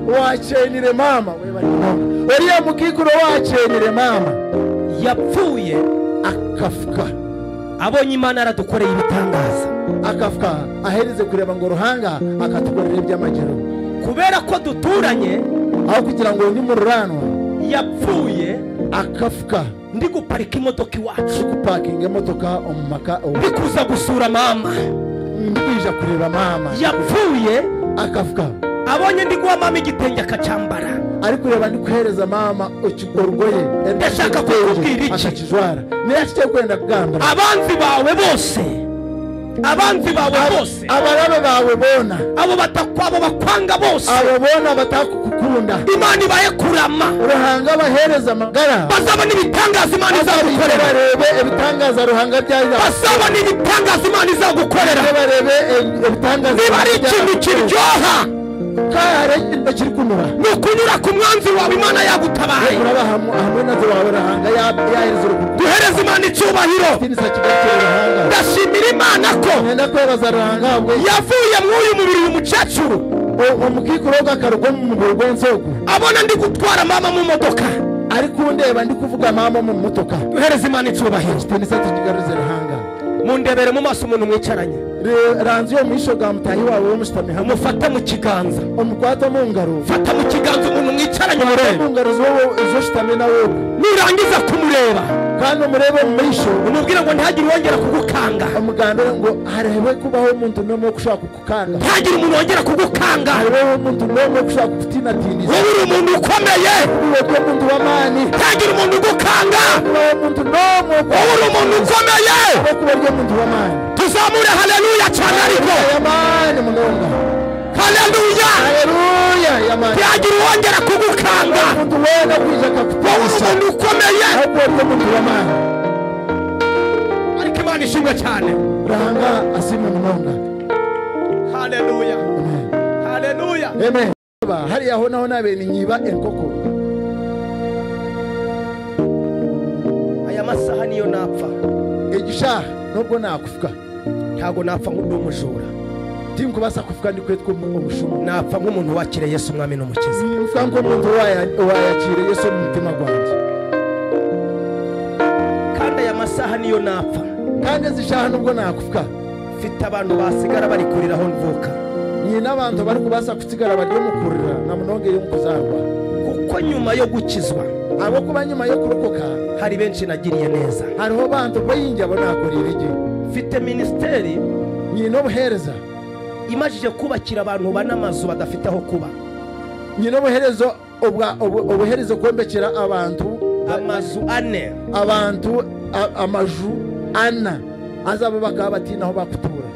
S2: Wachenire mama we bari ngombwa. Uriyo mukikuru wachenire mama.
S1: Yapfuye
S2: akafuka.
S1: Abonye Imana aradukoreye ibitangaza.
S2: Akafuka ahereze kureba ngo Ruhanga akatukorera iby'amagero.
S1: Kubera ko duturanye
S2: aho kugira ngo ni mururanwa.
S1: Yapfuye
S2: akafuka.
S1: Ndi guparika imodoka iwacu.
S2: Gupakinga imodoka omumaka.
S1: Ndi kuza gusura mama.
S2: Ndi kwija kureba mama.
S1: Yapfuye
S2: akafuka.
S1: Abonye ndi guha mama igitenge akacyambara.
S2: Ari kureba ndi kuhereza mama orugoye.
S1: Ndashaka kukubwira iki?
S2: Akakijwara. Niyo kwenda kugambira.
S1: Abanzi bawe bose. Abanzi bawe bose.
S2: Abarabe bawe bona.
S1: Abo batakwabo bakwanga bose.
S2: Abo bona batakukunda.
S1: Imana ibaye kurama.
S2: Ruhanga bahereza amagara.
S1: Bazabona ibitangaza Imana izagukorera.
S2: Barebe ibitangaza Ruhanga byaza.
S1: Bazabona ibitangaza Imana izagukorera.
S2: Barebe ibitangaza.
S1: Niba ari ikintu kiryoha.
S2: Kare kiri kunura.
S1: Ni ukunyura ku mwanzi wawe Imana yagutabaye. Duhereze Imana icyubahiro. Ndashimira Imana ko yavuye mw'uyu mubiri uyu mukecuru. Abona ndi gutwara mama mu modoka.
S2: Ari kundeba ndi kuvuga mama mu motoka.
S1: Duhereze Imana icubahiro.
S2: Ekitiinisa tukigaruze Ruhanga.
S1: Mundebere mu maso umuntu mwicaranye.
S2: Ranzi yo misho ga mutahi wawe womushitami hamwe.
S1: Umufata mu kiganza.
S2: Omukwata mu ngaro.
S1: Fata mu kiganza umuntu mwicaranye umurebe.
S2: Mu ngaro zowo izoshitami nawe.
S1: Nurangiza kumureba
S2: kandi umurebe mu misho
S1: umubwira ngo ntihagire uwongera kugukanga.
S2: Umugambire ngo harebe kubaho umuntu n'umwe kushaka kugukanga.
S1: Ntihagire umuntu wongera kugukanga.
S2: Harebe umuntu n'umwe kushaka kugutinatinisa.
S1: Wowe uri umuntu ukomeye.
S2: Wowe umuntu w'amani.
S1: Ntihagire umuntu ugukanga.
S2: Wowe umuntu n'umwe.
S1: Wowe uri umuntu ukomeye.
S2: Wowe uri umuntu w'amani.
S1: Tuzamure haleluya cyane ariko.
S2: Yamani munonga.
S1: Haleluya.
S2: Haleluya yamani.
S1: Ntihagire uwongera kugukanga.
S2: Umuntu wena kwija
S1: Wowe uri umuntu ukomeye.
S2: Wowe uri umuntu w'amani.
S1: Ariko Imana ishimwe cyane.
S2: Ruhanga asimwe munonga.
S1: Haleluya. Haleluya.
S2: Amen. Hariya ho naho nabene nyiba enkoko.
S1: Aya masaha niyo napfa.
S2: Egisha nubwo nakufuka.
S1: Ntago napfa nk'umujura.
S2: Tinkubasa kufuka ndi kwetwa umushuma.
S1: Napfa nk'umuntu wakire Yesu umwami n'umukiza.
S2: Mfuka nk'umuntu wayakire Yesu mu mutima gwanjye.
S1: Kandi aya masaha niyo napfa.
S2: Kandi zishaha nubwo nakufuka.
S1: Mfite abantu basigara bari kuriraho mvuka.
S2: Ni n'abantu bari kubasa kusigara bari mukurira na munonge yo mukuzarwa.
S1: Kuko nyuma yo gukizwa
S2: abo kuba nyuma yo kurokoka
S1: hari benshi nagiriye neza.
S2: Hariho bantu bayinjye bonakorira igi.
S1: Mfite ministeri
S2: ni no buhereza
S1: imajije kubakira abantu banamazu badafite aho kuba.
S2: Ni no buherezo obuherezo kwombekera abantu
S1: amazu ane.
S2: Abantu amaju ana azabo bakaba batinaho bakutura.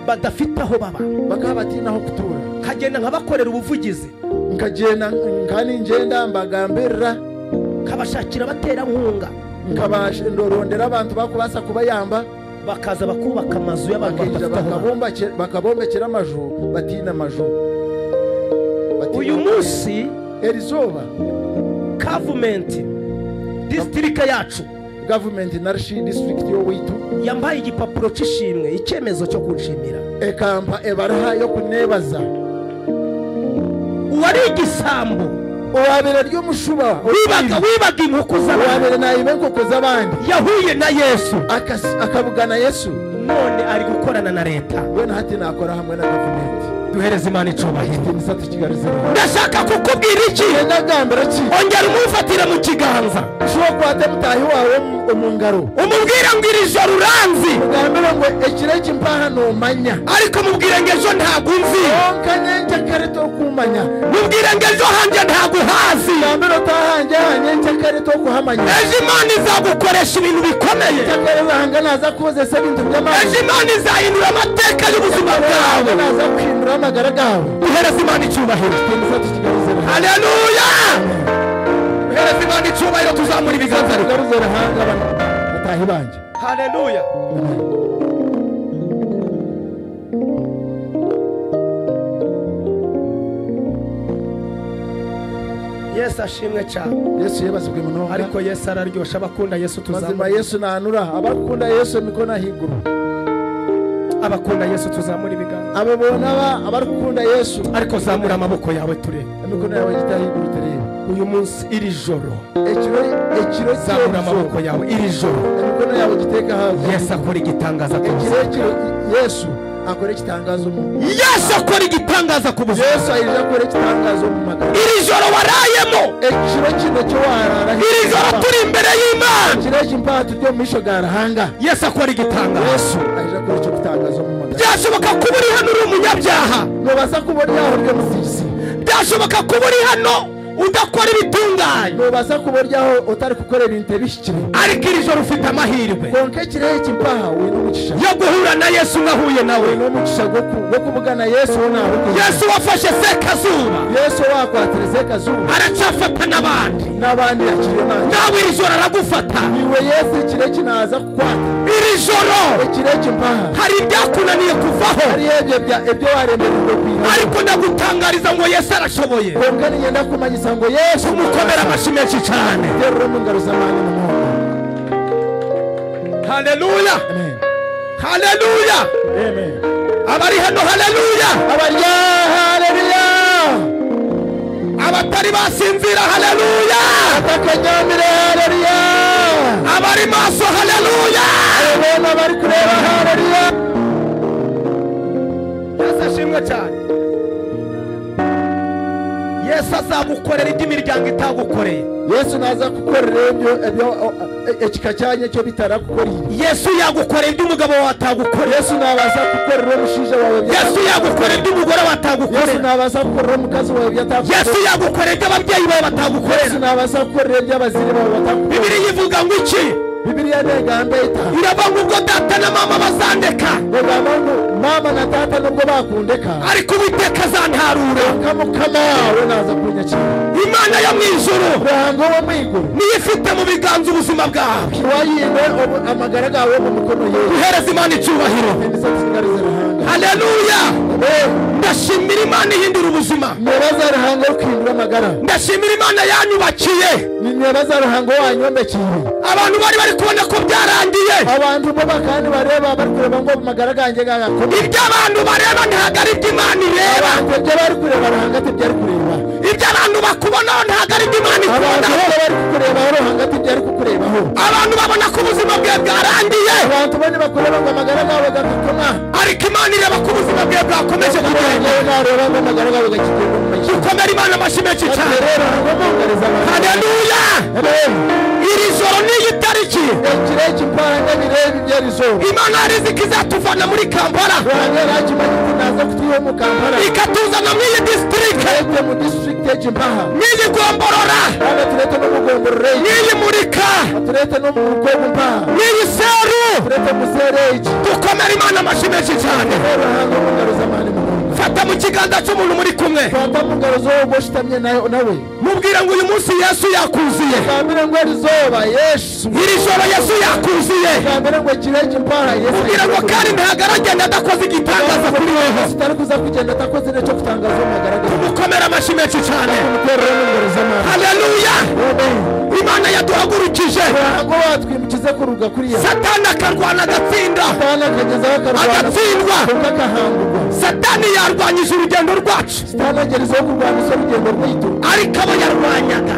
S1: Badafite aho baba.
S2: Bakaba batinaho kutura.
S1: Kagenda nkabakorera ubuvugizi.
S2: Nkagenda nkani ngenda mbagambirira
S1: kabashakira batera nkunga.
S2: Nkabashe ndorondera abantu bakubasa kubayamba
S1: bakaza bakubaka amazu y'abantu badafite
S2: bakabombekera amaju batina amaju.
S1: Uyu munsi
S2: erizoba
S1: government district yacu
S2: government narishi district yo witu
S1: yambaye igipapuro c'ishimwe icyemezo cyo kunshimira
S2: ekampa ebaraha yo kunebaza.
S1: Uwari igisambo
S2: uwabere ry'umushuba
S1: wibaga inkoko z'abandi
S2: uwabere nayibe inkoko z'abandi
S1: yahuye na Yesu
S2: akabugana Yesu
S1: none ari gukorana na leta.
S2: We hati nakora hamwe na government.
S1: Duhereze Imana icubahiro.
S2: Ekitiinisa tukigaruze.
S1: Ndashaka kukubwira iki?
S2: Ndagambira ki?
S1: Ongera umufatire mu kiganza.
S2: Ushobora kwata mutahi wawe mu ngaro.
S1: Umubwire ngo iri joro uranzi.
S2: Ugambira ngo ekireki mpaha nomanya.
S1: Ariko mubwire ngo ejo ntago unzi.
S2: Konka nyenje kare to kumanya.
S1: Mubwire ngo ejo hanje ntago uhazi.
S2: Ugambira utahanje nyenje kare to kuhamanya.
S1: Ejo Imana izagukoresha ibintu bikomeye.
S2: Kare Ruhanga naza kozesa ibintu by'amani.
S1: Ejo Imana izahindura amateka y'ubuzima bwawe.
S2: Naza kuhindura amagara gawe.
S1: Duhereze Imana icyubahiro. Haleluya. Duhereze Imana icyubahiro tuzamura ibiganza.
S2: Tugaruze Ruhanga batahi banje.
S1: Haleluya. Yesu ashimwe cyane.
S2: Yesu yebazibwe munonga.
S1: Ariko Yesu araryosha abakunda Yesu tuzamura.
S2: Mazima Yesu nanura abakunda Yesu mikono higuru.
S1: Abakunda Yesu tuzamura ibiganza.
S2: Abo bona abarikunda Yesu
S1: ariko zamura amaboko yawe ture.
S2: Imikono yawe gitahiguru turebe.
S1: Uyu munsi iri joro.
S2: Ekiro
S1: zamura amaboko yawe iri joro.
S2: Imikono yawe giteka hafi.
S1: Yesu akora igitangaza ku buzima.
S2: Yesu akora igitangazo mu.
S1: Yesu akora igitangaza ku buzima.
S2: Yesu ayije akora igitangazo mu magara.
S1: Iri joro warayemo.
S2: Ekiro kino cyo warara.
S1: Iri joro turi imbere y'Imana.
S2: Ekiro kimpatu ryo misho garahanga.
S1: Yesu akora igitangaza.
S2: Yesu ayije akora icyo gitangazo mu magara.
S1: Byashoboka kuba uri hano uri umunyabyaha.
S2: Nobasa kubona yaho ryo musisi.
S1: Byashoboka kuba uri hano udakora ibitunganye.
S2: Nobasa kubona yaho utari gukorera ibintu bishikire.
S1: Ariko iri joro ufite amahirwe.
S2: Konke kirehe kimpaha we n'umugisha.
S1: Yo guhura na Yesu ngahuye nawe.
S2: N'umugisha go kubugana Yesu nawe.
S1: Yesu wafashe sekazuba.
S2: Yesu wakwatire sekazuba.
S1: Aracafata n'abandi.
S2: N'abandi yakiriye nawe.
S1: Nawe iri joro aragufata.
S2: Niwe Yesu kirehe kinaza kukwata.
S1: Iri joro
S2: kirehe kimpaha.
S1: Hari ibyakunaniye kuvaho.
S2: Hari ibyo waremererwa kwira.
S1: Ariko ndagutangariza ngo Yesu arashoboye.
S2: Konke nigenda kumanyisa ngo Yesu
S1: mukomera amashyi menshi cyane. Haleluya.
S2: Amen.
S1: Haleluya.
S2: Amen.
S1: Abari hano haleluya.
S2: Abari haleluya.
S1: Abatari basinzira haleluya.
S2: Atakanyamire haleluya.
S1: Abari maso haleluya.
S2: Abona bari kureba haleluya.
S1: Yesu ashimwe cyane. Yesu azagukorera ibyo imiryango itagukoreye.
S2: Yesu naza kukorera ibyo ekika cyanye cyo bitaragukoreye.
S1: Yesu yagukorera ibyo umugabo wawe atagukoreye.
S2: Yesu nabaza kukorera umushinja wawe.
S1: Yesu yagukorera ibyo umugore wawe atagukoreye.
S2: Yesu nabaza kukorera umukazi wawe byatagukoreye.
S1: Yesu yagukorera ibyo ababyeyi bawe batagukorera.
S2: Yesu nabaza kukorera ibyo abaziri bawe batagukorera.
S1: Bibiliya ivuga ngo iki?
S2: Bibiliya negamba ita.
S1: Iravuga ngo ubwo data na mama bazandeka.
S2: Negamba ngo mama na tata nubwo bakundeka.
S1: Ariko Uwiteka azantarura.
S2: Kamukama we naza kunyakira.
S1: Imana yo mu ijuru
S2: Ruhango wo mu iguru
S1: niyo ifite mu biganza ubuzima bwawe.
S2: Wayine amagara gawe mu mikono ye.
S1: Uhereza Imana icyubahiro. Haleluya. Ndashimira Imana ihindura ubuzima.
S2: Nibaza Ruhango kwindura amagara.
S1: Ndashimira Imana yanyubakiye.
S2: Nibaza Ruhango wanyombekiye.
S1: Abantu bari bari kubona ko byarangiye.
S2: Abantu bo bakandi bareba bari kureba ngo amagara ganjye gagakomeye.
S1: Ibyo abantu bareba ntabwo ari ibyo Imana ireba.
S2: Ibyo bari kureba Ruhango ati byari kureba.
S1: Ibyo abantu bakubonaho ntabwo ari ibyo Imana ikunda.
S2: Abantu bari kukureba Ruhango ati byari kukurebaho.
S1: Abantu babona ko ubuzima bwe bwarangiye.
S2: Abantu bane bakureba ngo amagara gawe gakoma.
S1: Ariko Imana ireba ko ubuzima bwe bwakomeje kugenda. Dukomere Imana amashyi menshi cyane. Haleluya. Iri joro n'iyi tariki Imana yarizi ko izatuvana muri Kampala ikatuzana muri iyi district, n'iyi gomborora, n'iyi murika, n'iyi seru. Dukomere Imana amashyi menshi cyane. Fata mu kiganza cy'umuntu muri kumwe, mubwira ngo uyu munsi Yesu yakuziye. Iri joro Yesu yakuziye. Mubwira ngo kandi ntabwo aragenda adakoze igitangaza kuri weho. Tumukomere amashyi menshi cyane. Haleluya. Imana yaduhagurukije. Satani akarwana agatsinda, agatsindwa. Satani yarwanyije urugendo rwacu, ariko abo yarwanyaga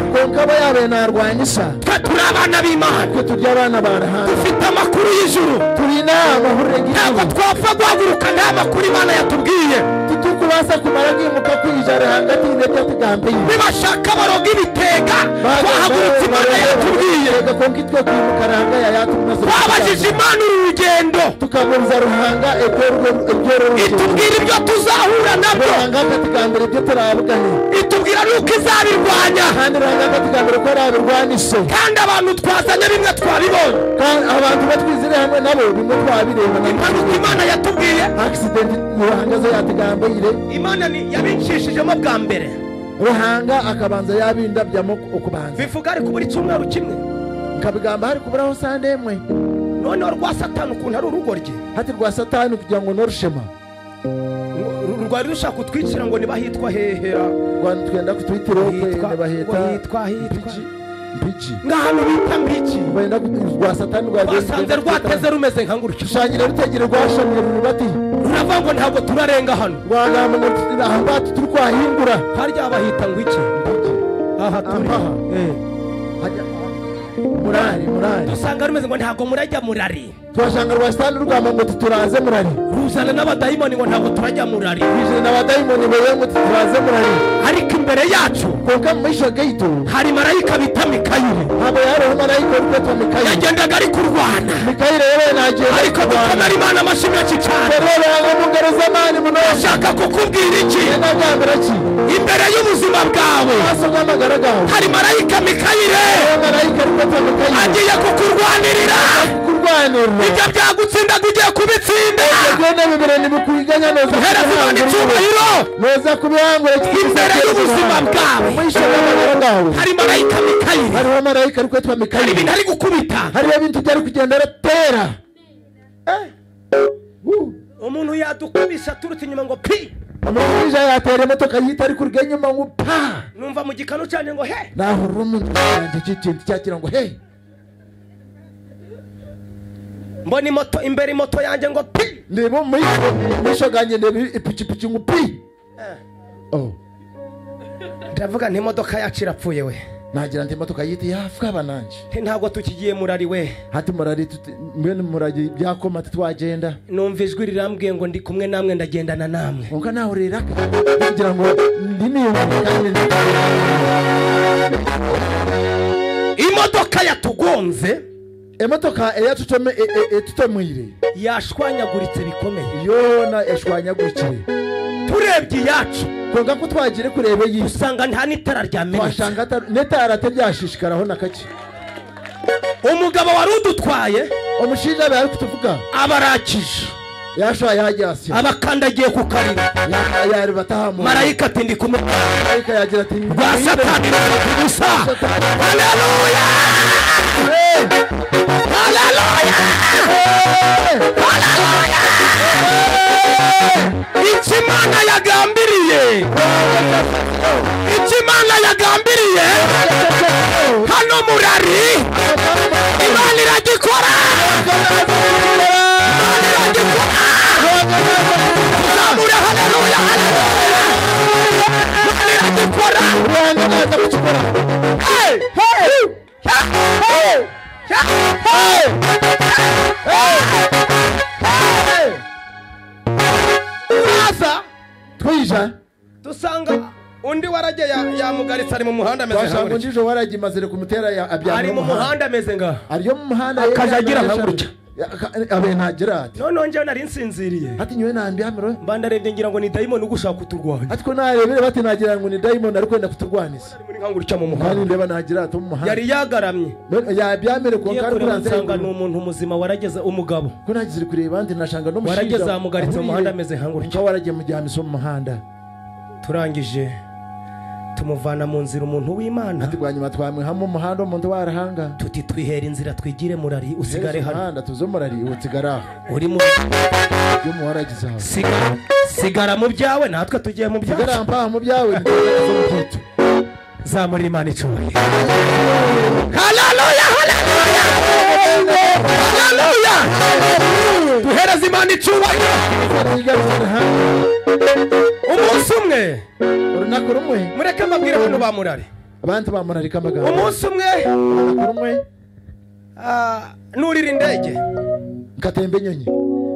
S1: twe turi abana b'Imana, dufite amakuru y'ijuru. Ntabwo twapfa guhaguruka nta makuru Imana yatubwiye. Nibashaka baroga ibitega, twahagurutse Imana yatubwiye. Twabajije Imana uru rugendo, itubwira ibyo tuzahura nabyo, itubwira nuko izabirwanya. Kandi abantu twazanye bimwe twabibonye. Impanuka Imana yatubwiye, Imana yabicishijemo bwa mbere.
S2: Ruhanga akabanza yabindabyamo okubanza.
S1: Bivuga ariko buri cyumweru kimwe
S2: nkabigamba hari kuburaho sande emwe.
S1: Noneho rwa Satani ukuntu ari urugoryi.
S2: Hati rwa Satani kugira ngo norushema
S1: rwari rushaka kutwicira ngo niba hitwa hehera.
S2: Rwanda twenda kutwitira okwe
S1: nibahita hitwa
S2: Mpigi.
S1: Ngahano bita Mpigi.
S2: Benda rwa Satani
S1: rwasanze rwateze rumeze nka ngurutyo.
S2: Shangira rutegere rwashamye rubati.
S1: Ruravuga ngo ntabwo turarenga hano.
S2: Rwagamba ngo aha turi kwahingura.
S1: Harya bahita ngo iki? Aha turi.
S2: Hajya murari murari.
S1: Dusanga rumeze ngo ntabwo murajya murari.
S2: Twashanga rwa Satani rugamba ngo tuturaze murari.
S1: Ruzana n'abadayimoni ngo ntabwo turajya murari.
S2: Ruzana n'abadayimoni beye ngo tuturaze murari.
S1: Ariko imbere yacu
S2: konka mwisho gaitu
S1: hari marayika bita Mikayeli.
S2: Habo yari marayika witwa Mikayeli.
S1: Yagendaga ari kurwana.
S2: Mikayeli yewe nagiye.
S1: Ariko dukomere Imana amashyi menshi cyane. Ndashaka kukubwira iki? Imbere y'ubuzima bwawe hari marayika Mikayeli agiye kukurwanirira. Ibyo byagutsinda ugiye kubitsinda. Hereza Imana icyubahiro. Imbere y'ubuzima bwawe hari marayika Mikayeli. Hari ibintu ari gukubita. Umuntu yadukubise aturutse inyuma ngo pi.
S2: Amurija yatera imodoka yita ari kurya inyuma ngo pa.
S1: Numva mu gikanu cyane ngo he.
S2: Nahurura umuntu cyane cyakira ngo he.
S1: Mbona imoto imbere imoto yanjye ngo pi.
S2: Ndebo mwisho ganye ndebo ipikipiki ngo pi. Oh.
S1: Ndavuga nti imodoka yacu irapfuye we.
S2: Nagira nti imodoka yiti yafwa bananje.
S1: Ntabwo tukigiye murari we.
S2: Hati murari mbene murari byakoma twagenda.
S1: Numva ijwi rirambwiye ngo ndi kumwe namwe ndagendana namwe.
S2: Nka naho riraka kugira ngo ndi niyo kandi
S1: imodoka yatugonze.
S2: Imodoka yatutomwire
S1: yashwanyaguritse bikomeye.
S2: Yona yashwanyagurikire.
S1: Turebye yacu
S2: konga ko twagire kurebe yi
S1: usanga nta nitara ryamenetse.
S2: Twashanga netara teryashishikaraho nakake.
S1: Umugabo warudutwaye
S2: umushinja bari kutuvuga
S1: abarakije
S2: yashwa yajyasi
S1: abakandagiye ku karira
S2: yari batahamu.
S1: Marayika ati ndi kumwe.
S2: Marayika yagira ati
S1: rwa satani gusa. Haleluya, haleluya, haleluya. Icyo Imana yagambiriye, icyo Imana yagambiriye hano murari, Imana iragikora. Imana iragikora. Tuzamure haleluya, haleluya. Imana iragikora. Hey, hey, hey, hey, hey.
S2: Twija
S1: dusanga undi warajye yamugaritse ari mu muhanda ameze
S2: nka gutya. Ndijo warajye imazire kumutera abyana
S1: ari mu muhanda ameze nga
S2: ariyo mu muhanda
S1: akajagira nka gutya
S2: abe ntagira ati
S1: none nje nari nsinziriye
S2: ati nyowe nambi hamiro
S1: mba ndarebye ngira ngo ni dayimoni ugushaka kuturwanya
S2: ati ko narebere bati nagira ngo ni dayimoni ari kwenda kuturwanisa
S1: muri nka gutya mu muhanda
S2: ndeba nagira ati mu muhanda
S1: yari yagaramye
S2: yabyamere ko
S1: kandi nsanga ni umuntu muzima warageze umugabo
S2: ko nagizire kureba andi nashanga no mushinja
S1: warageze amugaritse mu muhanda ameze nka gutya
S2: waragiye mu gihamiso mu muhanda.
S1: Turangije tumuvana mu nzira umuntu w'Imana
S2: ati bwanyuma twamwe mu muhanda umuntu warahanga
S1: tuti twihera inzira twigire murari usigare hano
S2: muhanda tuzo murari usigara
S1: uri mu
S2: byo muharagiza
S1: sigara sigara mu byawe natwe tugiye mu byawe
S2: sigara mpa mu byawe tuzo mu byitu
S1: zamura Imana icubahiro. Haleluya, haleluya, haleluya. Duhereze Imana icubahiro. Umunsi umwe
S2: urunako rumwe
S1: mureke mbabwire hano ba murari
S2: abantu ba murari kamagambo.
S1: Umunsi umwe
S2: rumwe
S1: nurira indege
S2: nkatembe nyonyi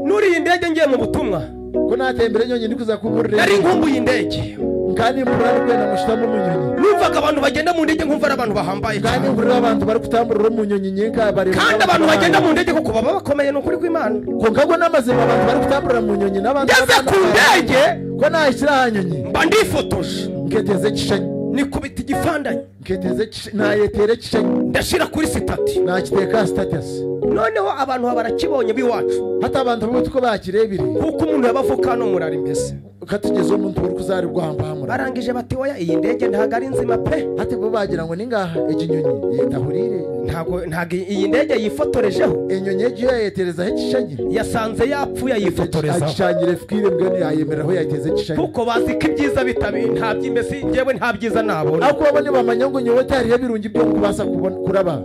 S1: nuriye indege ngiye mu butumwa
S2: ko natembere nyonyi ndikuza kuburira
S1: nari nkumbuye indege
S2: kandi murari kwenda mushitamo mu nyonyi
S1: numvaga abantu bagenda mu ndege nkumva ari abantu bahambaye
S2: kandi murira abantu bari kutamburira mu nyonyi nyenka bari
S1: kandi abantu bagenda mu ndege kuko baba bakomeye n'ukuri kw'Imana
S2: ko ngago n'amazima abantu bari kutamburira mu nyonyi n'abandi
S1: ngeze ku ndege
S2: ko nahishira hanyonyi
S1: mba ndifotoje
S2: nketeze kishanyi
S1: nikubita igifandanye
S2: nketeze nayetere kishanyi
S1: ndashira kuri sitati
S2: nakiteka status.
S1: Noneho abantu barakibonye biwacu
S2: hata abantu bo tuko bakirebire
S1: kuko umuntu yabavuka no murari mbese
S2: katugeze umuntu uri kuzari rwamba hamura
S1: barangije bati oya iyi ndege ntago ari nzima pe
S2: hati bo bagira ngo ningaha ikinyonyi yitahurire
S1: ntago ntago iyi ndege yifotorejeho
S2: inyonyi yagiye yetereza ikishanyi
S1: yasanze yapfuye yifotorezaho
S2: akishanyire fikire mbwe yayemeraho yateze ikishanyi
S1: kuko bazi ko ibyiza bitabi nta by'imbesi ngewe nta byiza nabona
S2: ako babone bamanya ngo nyowe tari yabirungi byo kubasa kubona kuraba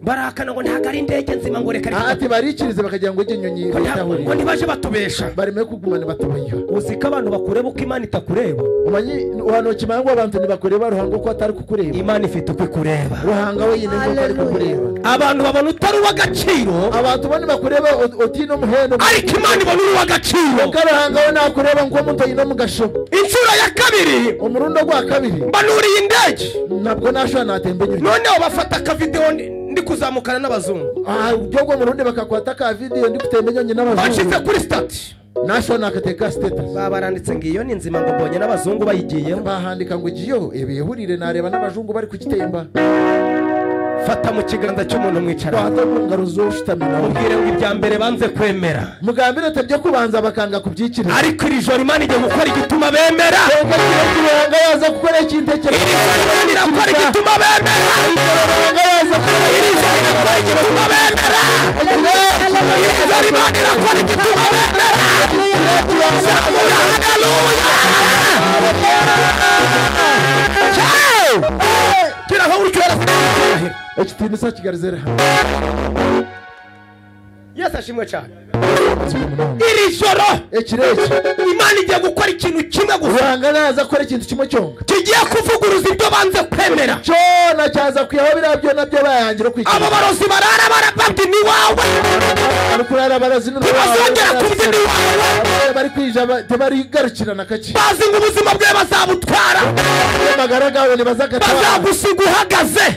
S1: barakana ngo ntago ari indege nzima ngo reka
S2: ati barikirize bakagira ngo inyonyi
S1: yitahurire ngo ntibaje batubesha
S2: barime kugumana batubeyo
S1: uzi ko abantu bakureba uko Imana itakureba
S2: umanyi uhano kimango abantu ntibakureba ruhango ko atari kukureba
S1: Imana ifite uko ikureba
S2: ruhanga we yine ko atari kukureba
S1: abantu babona utari uw'agaciro
S2: abantu bane bakureba otino muhendo
S1: ariko Imana ibona uri uw'agaciro
S2: ko ruhanga we nakureba ngo umuntu yino mugasho
S1: inshuro ya kabiri
S2: umurundo gwa kabiri
S1: mbanuriye indege
S2: nabwo nashwa natembe nyonyi
S1: noneho bafata ka video ndi kuzamukana n'abazungu
S2: byogo murundi bakakwata ka video ndi kutembe nyonyi n'abazungu
S1: bashize kuri stati
S2: nasho nakateka status
S1: babaranditse ngiyo ni nzima ngo mbonye n'abazungu bayigiyeho
S2: bahandika ngo giyo ebehurire nareba n'abazungu bari kugitemba
S1: fata mu kiganza cy'umuntu mwicara
S2: fata mu ngaruzo ushitamina
S1: ubwire ngo ibya mbere banze kwemera
S2: mugambire tabyo kubanza bakanga kubyikiriza
S1: ariko iri joro Imana igiye gukora igituma bemera
S2: Ruhanga yaza gukora ikintekere
S1: iri joro Imana irakora igituma bemera
S2: Ruhanga yaza gukora
S1: iri joro irakora igituma bemera iri joro Imana irakora igituma bemera Haleluya. Kira aho uri
S2: Ekitinisa kigarizera.
S1: Yesu ashimwe cyane. Iri joro Imana igiye gukora ikintu kimwe gusa.
S2: Ruhanga naza akora ikintu kimwe cyonka
S1: kigiye kuvuguruza ibyo banze kwemera.
S2: Cyona cyaza kwiyaho biriya byo nabyo bayangira kwikira.
S1: Abo barozi barara barababye ni wawe.
S2: Bari kurara barazi ni
S1: wawe. Kubye ni wawe.
S2: Bari kwija barigarukirana kaki.
S1: Bazi ngo ubuzima bwe bazabutwara.
S2: Amagara gawe ni bazakatwara.
S1: Bazagusiga uhagaze.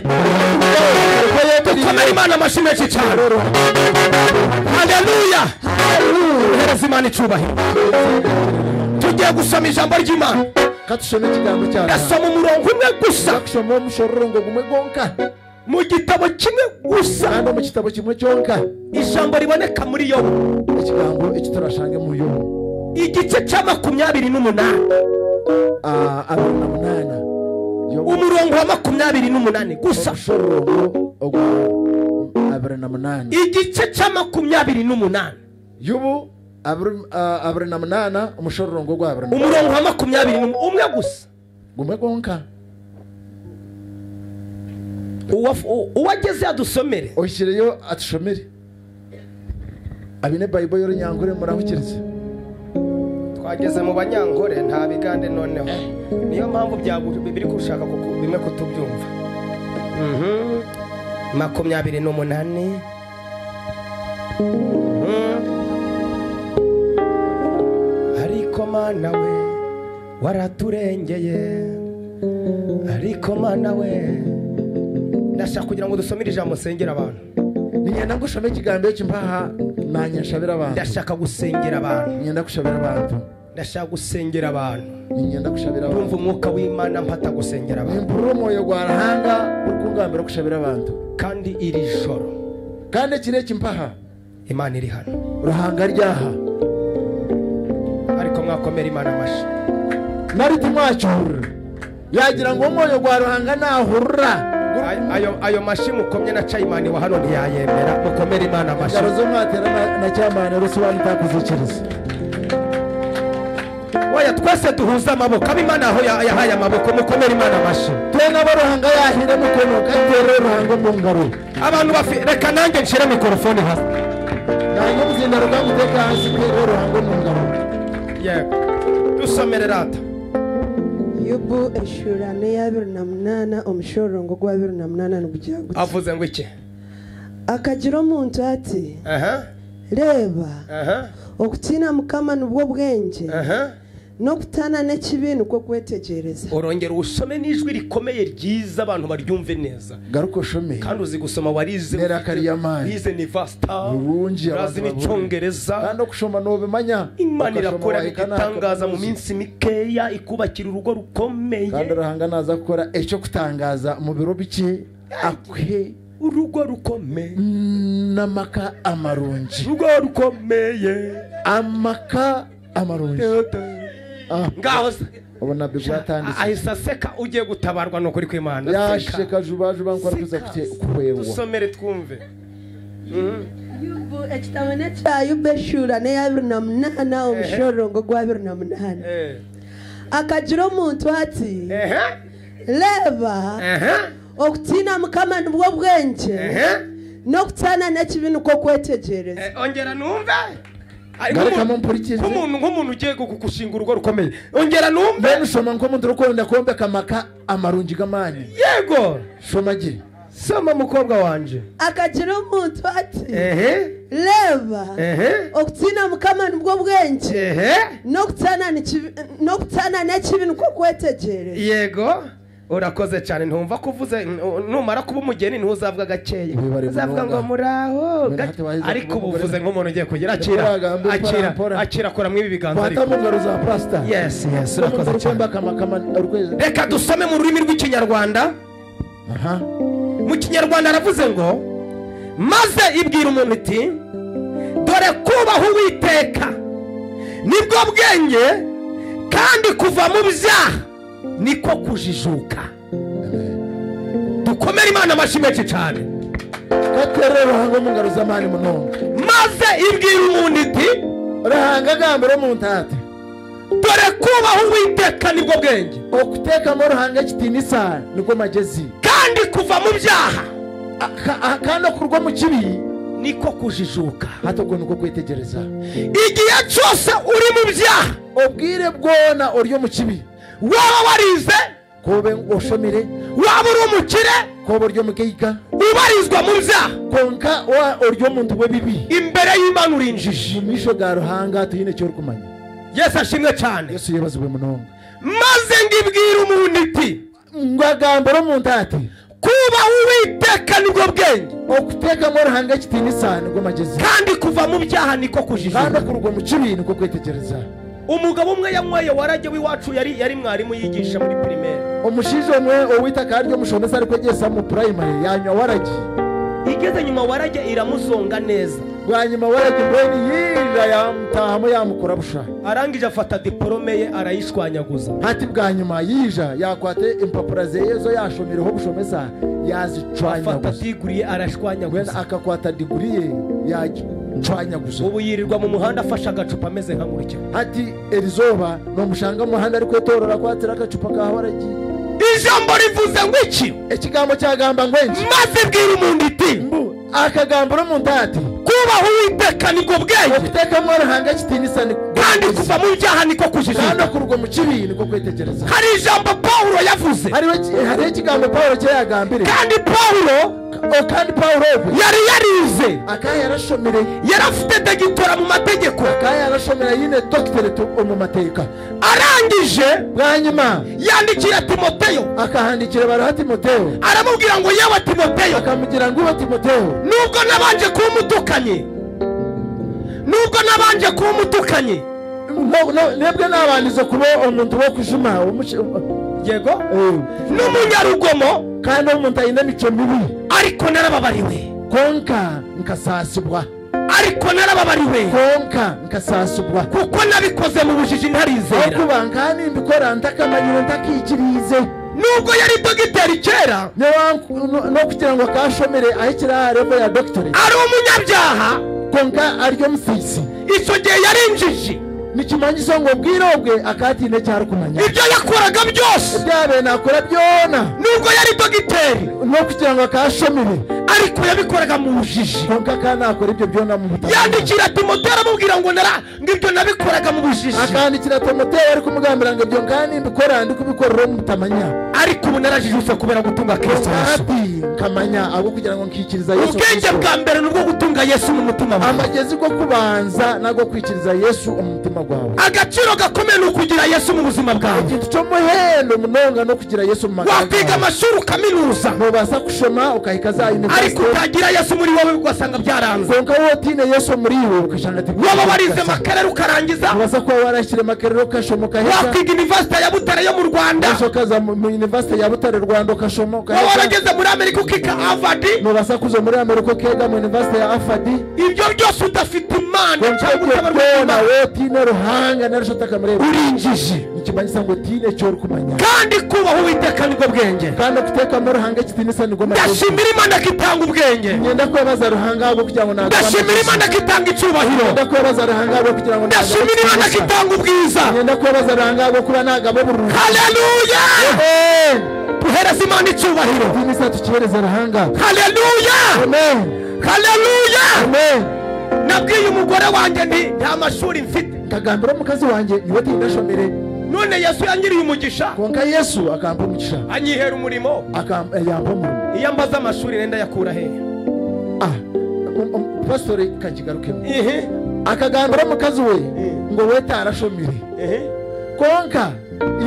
S1: Dukomere Imana amashyi menshi cyane. Haleluya. Hereza Imana icyubahiro. Tugiye gusoma ijambo ry'Imana.
S2: Katusome ikigambo cyawe.
S1: Ndasoma umurongo umwe gusa.
S2: Ndasoma umushororongo gumwe gonka.
S1: Mu gitabo kimwe gusa.
S2: Kandi mu gitabo kimwe cyonka.
S1: Ijambo riboneka muri Yobu.
S2: Ikigambo iki turashange mu Yobu.
S1: Igice cya 28.
S2: 28.
S1: Umurongo wa 28 gusa.
S2: Umushororongo ogwa 28.
S1: Igice cya 28.
S2: Yobu 28 umushororongo gwa 28.
S1: Umurongo wa 21 umwe gusa.
S2: Gumwe gonka.
S1: Uwageze adusomere.
S2: Oshyireyo atushomere. Abine Bible y'Urunyankore murahukirize.
S1: Twageze mu Banyankore nta bigande noneho. Niyo mpamvu biri gushaka bimwe kutubyumva. 28. Ariko Mana we waraturengeye. Ariko Mana we ndashaka kugira ngo dusomere ijambo nsengera abantu.
S2: Nigenda ngushome ikigambo cy'imbaha nanye nshabira abantu.
S1: Ndashaka gusengera abantu.
S2: Nigenda gushabira abantu.
S1: Ndashaka gusengera abantu.
S2: Nigenda gushabira abantu.
S1: Ndumva umwuka w'Imana mpata gusengera abantu.
S2: Impuru moyo gwarahanga uri kungambira gushabira abantu.
S1: Kandi iri joro.
S2: Kandi kire cy'imbaha
S1: Imana iri hano.
S2: Ruhanga ryaha.
S1: Ariko mwakomera Imana amashi.
S2: Nari timwacura. Yagira ngo moyo gwa ruhanga nahurra.
S1: Ayo mashi mukomye na Chayimani wa hano ntiyayemera. Mukomere Imana amashi.
S2: Garuzo mwatera na Chayimani rusobanura itakuzikiriza.
S1: Oya twese duhuza amaboko. Abimana aho yahaye amaboko mukomere Imana amashi.
S2: Twe n'abaruhanga yahire mukono katere ruhango mu ngaro.
S1: Abantu bafi reka nanjye nshire mikrofone hasi.
S2: Nanjye muzinda rugamba hasi tere ruhango mu ngaro.
S1: Yego. Dusomere rata.
S3: Yobu eshurane ya 28 omushorongo gwa 28 nukugira guti.
S1: Avuze ngo iki?
S3: Akagira omuntu ati reba okutina Mukama nubwo bwenge no kutana n'ekibi nuko kwetegereza.
S1: Orongera usome n'ijwi rikomeye ryiza abantu baryumve neza.
S2: Garuko shome.
S1: Kandi uzi gusoma warize wize ni vasta. Urazi n'icyongereza.
S2: Kandi okushoma nobimanya.
S1: Imana irakora igitangaza mu minsi mikeya ikubakira urugo rukomeye.
S2: Kandi Ruhanga naza gukora icyo kutangaza mu biro biki akwe
S1: urugo rukomeye
S2: n'amaka amarungi.
S1: Urugo rukomeye
S2: amaka amarungi.
S1: Ngaho
S2: ubona bibwatanditse
S1: ahisa aseka ugiye gutabarwa no kuri kw'Imana.
S2: Yasheka juba juba nkora kuza kuhwewa.
S1: Dusomere twumve.
S3: Yubu ekitabone cya Yubu eshurane ya 28 omushorongo gwa 28. Akagira omuntu ati reba okutina Mukama nubwo bwenge no kutana n'ekibi nuko kwetegereza.
S1: Ongera numve. Nk'umuntu ugiye gushinga urugo rukomeye. Ongera numve.
S2: Bene usoma nk'umuntu urukonda kombeka amaka amarungi gamani.
S1: Yego.
S2: Soma gi.
S1: Soma mukobwa wanje.
S3: Akagira umuntu ati reba okutina Mukama nubwo bwenge no kutana n'ekibi nuko kwetegereza.
S1: Yego. Urakoze cyane ntumva kuvuze numara kuba umugeni ntuzavuga gakeya uzavuga ngo muraho ariko ubuvuze nk'umuntu ugiye kugira akira akira akira akora mu ibi biganza ariko yes yes urakoze cyane. Reka dusome mu rurimi rw'ikinyarwanda. Mu kinyarwanda aravuze ngo maze ibwira umuntu iti dore kubaha Uwiteka nibwo bwenge kandi kuva mu byaha niko kujijuka. Dukomere Imana amashyi menshi cyane.
S2: Katere ruhango mu ngaro z'amani munonga.
S1: Maze ibwira umuntu iti
S2: ruhanga gambira mu ntate
S1: dore kubaha Uwiteka nibwo bwenge
S2: okuteka mu ruhanga kitinisa niko magezi
S1: kandi kuva mu byaha
S2: kandi kurwa mu kibi
S1: Niko kujijuka.
S2: Hata ubwo niko kwitegereza.
S1: Igihe cyose uri mu byaha,
S2: obwire bwona uri mu kibi,
S1: waba warize
S2: kobe oshomire,
S1: waba uri umukire
S2: kobe uri mukeiga,
S1: ubarizwa mu byaha,
S2: konka wa uri muntu we bibi,
S1: imbere y'Imana uri injiji.
S2: Mu misho ga Ruhanga tuyine cyo kumanya.
S1: Yesu ashimwe cyane.
S2: Yesu yebazwe munonga.
S1: Maze ngibwira umuntu iti,
S2: ngagambira umuntu ati,
S1: kuba Uwiteka nibwo bwenge,
S2: okuteka mu Ruhanga kitinisa nibwo magezi,
S1: kandi kuva mu byaha niko kujijuka,
S2: kandi kurugwa mu kibi niko kwitegereza.
S1: Umugabo umwe yanyweye warajye w'iwacu yari mwarimu yigisha muri primaire.
S2: Umushijo umwe owita karyo mushomesa ari kwegesa mu primary yanywa waragi.
S1: Igeze nyuma warajye iramuzonga neza.
S2: Bwanyuma waragi mbweni yira yamutahamo yamukora busha.
S1: Arangije afata diplome ye arayishwanyaguza.
S2: Hati bwanyuma yija yakwate impapuro zeyezo yashomireho bushomesa yazicwanyaguza.
S1: Afata diguriye arashwanyaguza.
S2: Akakwata diguriye yacwanyaguza.
S1: Ubu yirirwa mu muhanda afasha agacupa ameze nka gutya.
S2: Hati erizoba no mushanga muhanda ari kwetorora kwatira agacupa ka waragi.
S1: Ijambo rivuze ngo iki?
S2: Ekigambo cyagamba ngo iki?
S1: Maze bwira umuntu iti,
S2: akagambira umuntu ati,
S1: kubaha Uwiteka nibwo bwenge,
S2: okuteka mu Ruhanga kitinisa niko,
S1: kandi kuva mu byaha niko kujijuka,
S2: kandi kurugwa mu kibi niko kwitegereza.
S1: Hari ijambo Paulo yavuze,
S2: hari ikigambo Paulo cyagambire,
S1: kandi Paulo
S2: yari
S1: yarize,
S2: akaya yarashomire,
S1: yarafite degitora mu mategeko,
S2: akaya yarashomira yine doctorate mu mateka.
S1: Arangije
S2: bwanyuma
S1: yandikira Timoteyo,
S2: akahandikira baruha Timoteyo,
S1: aramubwira ngo yewe Timoteyo,
S2: akamugira ngo uwe Timoteyo,
S1: nubwo nabanje kuba umutukanye, nubwo nabanje kuba umutukanye,
S2: nebwe nabandize kuba umuntu wo kujuma,
S1: yego n'umunyarugomo,
S2: kandi umuntu ayina mico mibi,
S1: ariko narababariwe,
S2: konka nkasasibwa,
S1: ariko narababariwe,
S2: konka nkasasibwa,
S1: kuko nabikoze mu bujiji ntarizera,
S2: kuba nkani mbikora ntakamanyiro ntakikirize.
S1: Nubwo yari dogiteri kera,
S2: no kugira ngo akashomere ahikira level ya doctorate,
S1: ari umunyabyaha,
S2: konka aryo musisi,
S1: icyo gihe yari injiji.
S2: Nikimanyiso ngo bwirobwe akatine cyari kumanya
S1: ibyo yakoraga byose,
S2: byabe nakora byona,
S1: nubwo yari dogiteri,
S2: no kugira ngo akashomere,
S1: ariko yabikoraga mu bujiji,
S2: konka kanakora ibyo byona mu butaka.
S1: Yandikira Timoteyo aramubwira ngo nara ngibyo nabikoraga mu bujiji,
S2: akandikira Timoteyo ari kumugambira ngo ibyo ngani mbikora ndi kubikorera mu butamanya,
S1: ariko ubu narajijutse kubera gutunga Kristo Yesu.
S2: Kamanya abo kugira ngo nkikiriza Yesu.
S1: Ubwenge bwa mbere nubwo gutunga Yesu mu mutima wawe.
S2: Amagezi go kubanza nago kwikiriza Yesu mu mutima gwawe.
S1: Agaciro gakomeye ni ukugira Yesu mu buzima bwawe.
S2: Ikintu cyo muhendo munonga no kugira Yesu mu magara.
S1: Wakwiga amashuri ukaminuza,
S2: nubasa kushoma ukahika za university,
S1: ariko utagira Yesu muri wowe ugasanga byaranze.
S2: Konka wotine Yesu muri wowe ukashanga ati
S1: waba warize Makerere ukarangiza,
S2: nubasa kuba warashyire Makerere ukashoma ukaheka.
S1: Wakwiga university ya Butare yo mu Rwanda,
S2: ushokaza mu university ya Butare Rwanda ukashoma ukaheka.
S1: Waba warageze muri Amerika ukika Harvard,
S2: nubasa kuzo muri Amerika ukega mu university ya Harvard.
S1: Ibyo byose udafite Imana cyangwa utabarwa
S2: n'Imana, wotine Ruhanga narashotaka murebe,
S1: uri injiji.
S2: Nikimanyisa ngo tine cyo kumanya,
S1: kandi kubaho Uwiteka nibwo bwenge,
S2: kandi kuteka mu Ruhanga kitinisa nibwo magezi.
S1: Ndashimira Imana kitanga ubwenge,
S2: ngenda kwebaza Ruhanga abo kugira ngo nagaba.
S1: Ndashimira Imana kitanga icyubahiro,
S2: ngenda kwebaza Ruhanga abo kugira ngo nagaba.
S1: Ndashimira Imana kitanga ubwiza,
S2: ngenda kwebaza Ruhanga abo kuba nagaba burundu.
S1: Haleluya!
S2: Amen.
S1: Tuhereze Imana icyubahiro,
S2: tinisa tukihereza Ruhanga.
S1: Haleluya!
S2: Amen.
S1: Haleluya!
S2: Amen.
S1: Nabwiye umugore wanjye nti nta mashuri mfite,
S2: nkagambira umukazi wanjye niwe tindashomere.
S1: None Yesu yangiriye umugisha,
S2: konka Yesu akampa umugisha,
S1: anyihera umurimo,
S2: akampa yampa umurimo.
S1: Iyo ambaza amashuri nenda yakura hehe?
S2: Pastor kakigarukemo. Akagambira umukazi we ngo we tarashomire, konka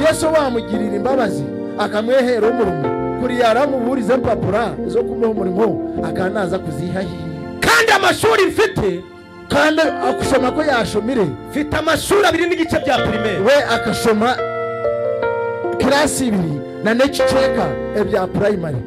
S2: Yesu wamugirira imbabazi akamwehera umurimo, kuri yaramuburiza impapuro zo kumuha umurimo akanaza kuzihahi.
S1: Kandi amashuri mfite,
S2: kandi akushoma ko yashomire,
S1: mfite amashuri 2.5 bya primaire,
S2: we akashoma class 2 na n'ekicweka ebya primary.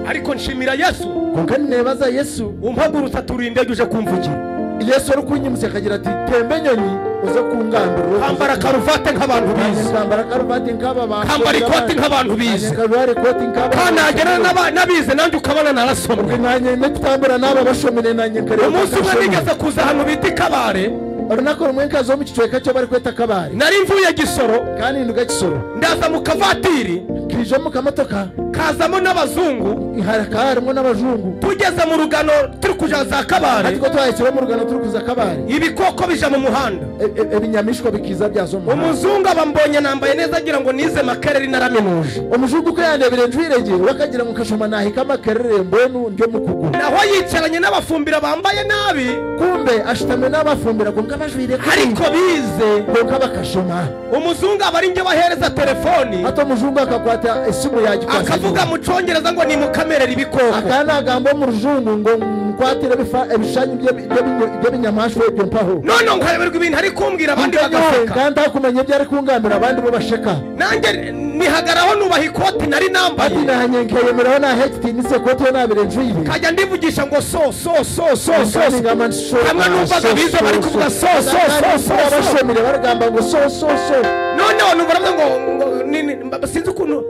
S1: Ariko nshimira Yesu,
S2: konka nebaza Yesu
S1: umpagurutsa turinde uje kumvugira.
S2: Yesu ari kunyimusa akagira ati tembe nyonyi uze kungambira,
S1: kambara karuvate nk'abantu bize,
S2: kambara karuvate nk'aba bantu,
S1: kambara ikoti nk'abantu bize,
S2: kambara ikoti nk'aba
S1: kanagera n'abize nanjye ukabona narasomwe,
S2: nanjye nditambura n'aba bashomire nanjye nkareba.
S1: Umunsi umwe nigeze kuza ahantu bita Kabare,
S2: Orunako rumwe nkazo mu kicweka cyo bari kweta Kabare,
S1: nari mvuye Gisoro
S2: kandi nduga Gisoro,
S1: ndaza mu kavatiri
S2: kije mu kamotoka
S1: Hakazamo n'abazungu.
S2: Harimo n'abazungu.
S1: Tugeze mu rugano turi kuja za Kabare.
S2: Ariko twahise mu rugano turi kuza Kabare.
S1: Ibikoko bija mu muhanda.
S2: Ebinyamishwa bikiza byazo mu muhanda.
S1: Umuzungu abambonye nambaye neza agira ngo nize Makerere naraminuje.
S2: Umuzungu ko yandebere njwirege wakagira ngo kashoma nahika Makerere mbonu ndyo mukugu.
S1: Naho yicaranye n'abafumbira bambaye nabi.
S2: Kumbe ashitame n'abafumbira konka bajwire
S1: ariko bize
S2: konka bakashoma.
S1: Umuzungu abari nge bahereza telefoni.
S2: Hato umuzungu akakwata esimu yagikwasa.
S1: Akavuga mu congereza ngo ni mukamerera ibikoko.
S2: Akana gambo mu ruzungu ngo nkwatire ebishanyu byo binyamashwe byo mpaho.
S1: None nkareberwa ibintu ari kumbwira abandi bagaseka.
S2: Kandi akumenya ibyo ari kungambira abandi bo basheka.
S1: Nanjye nihagaraho nubaha ikoti nari nambaye.
S2: Ati nahanyengeye muraho na hekti nise koti yo nabire njwire.
S1: Kajya ndivugisha ngo so so so so so. Hamwe numvaga bize bari kuvuga so so so so.
S2: Abashomire baragamba ngo so so so.
S1: None numva baravuga ngo sinzi ukuntu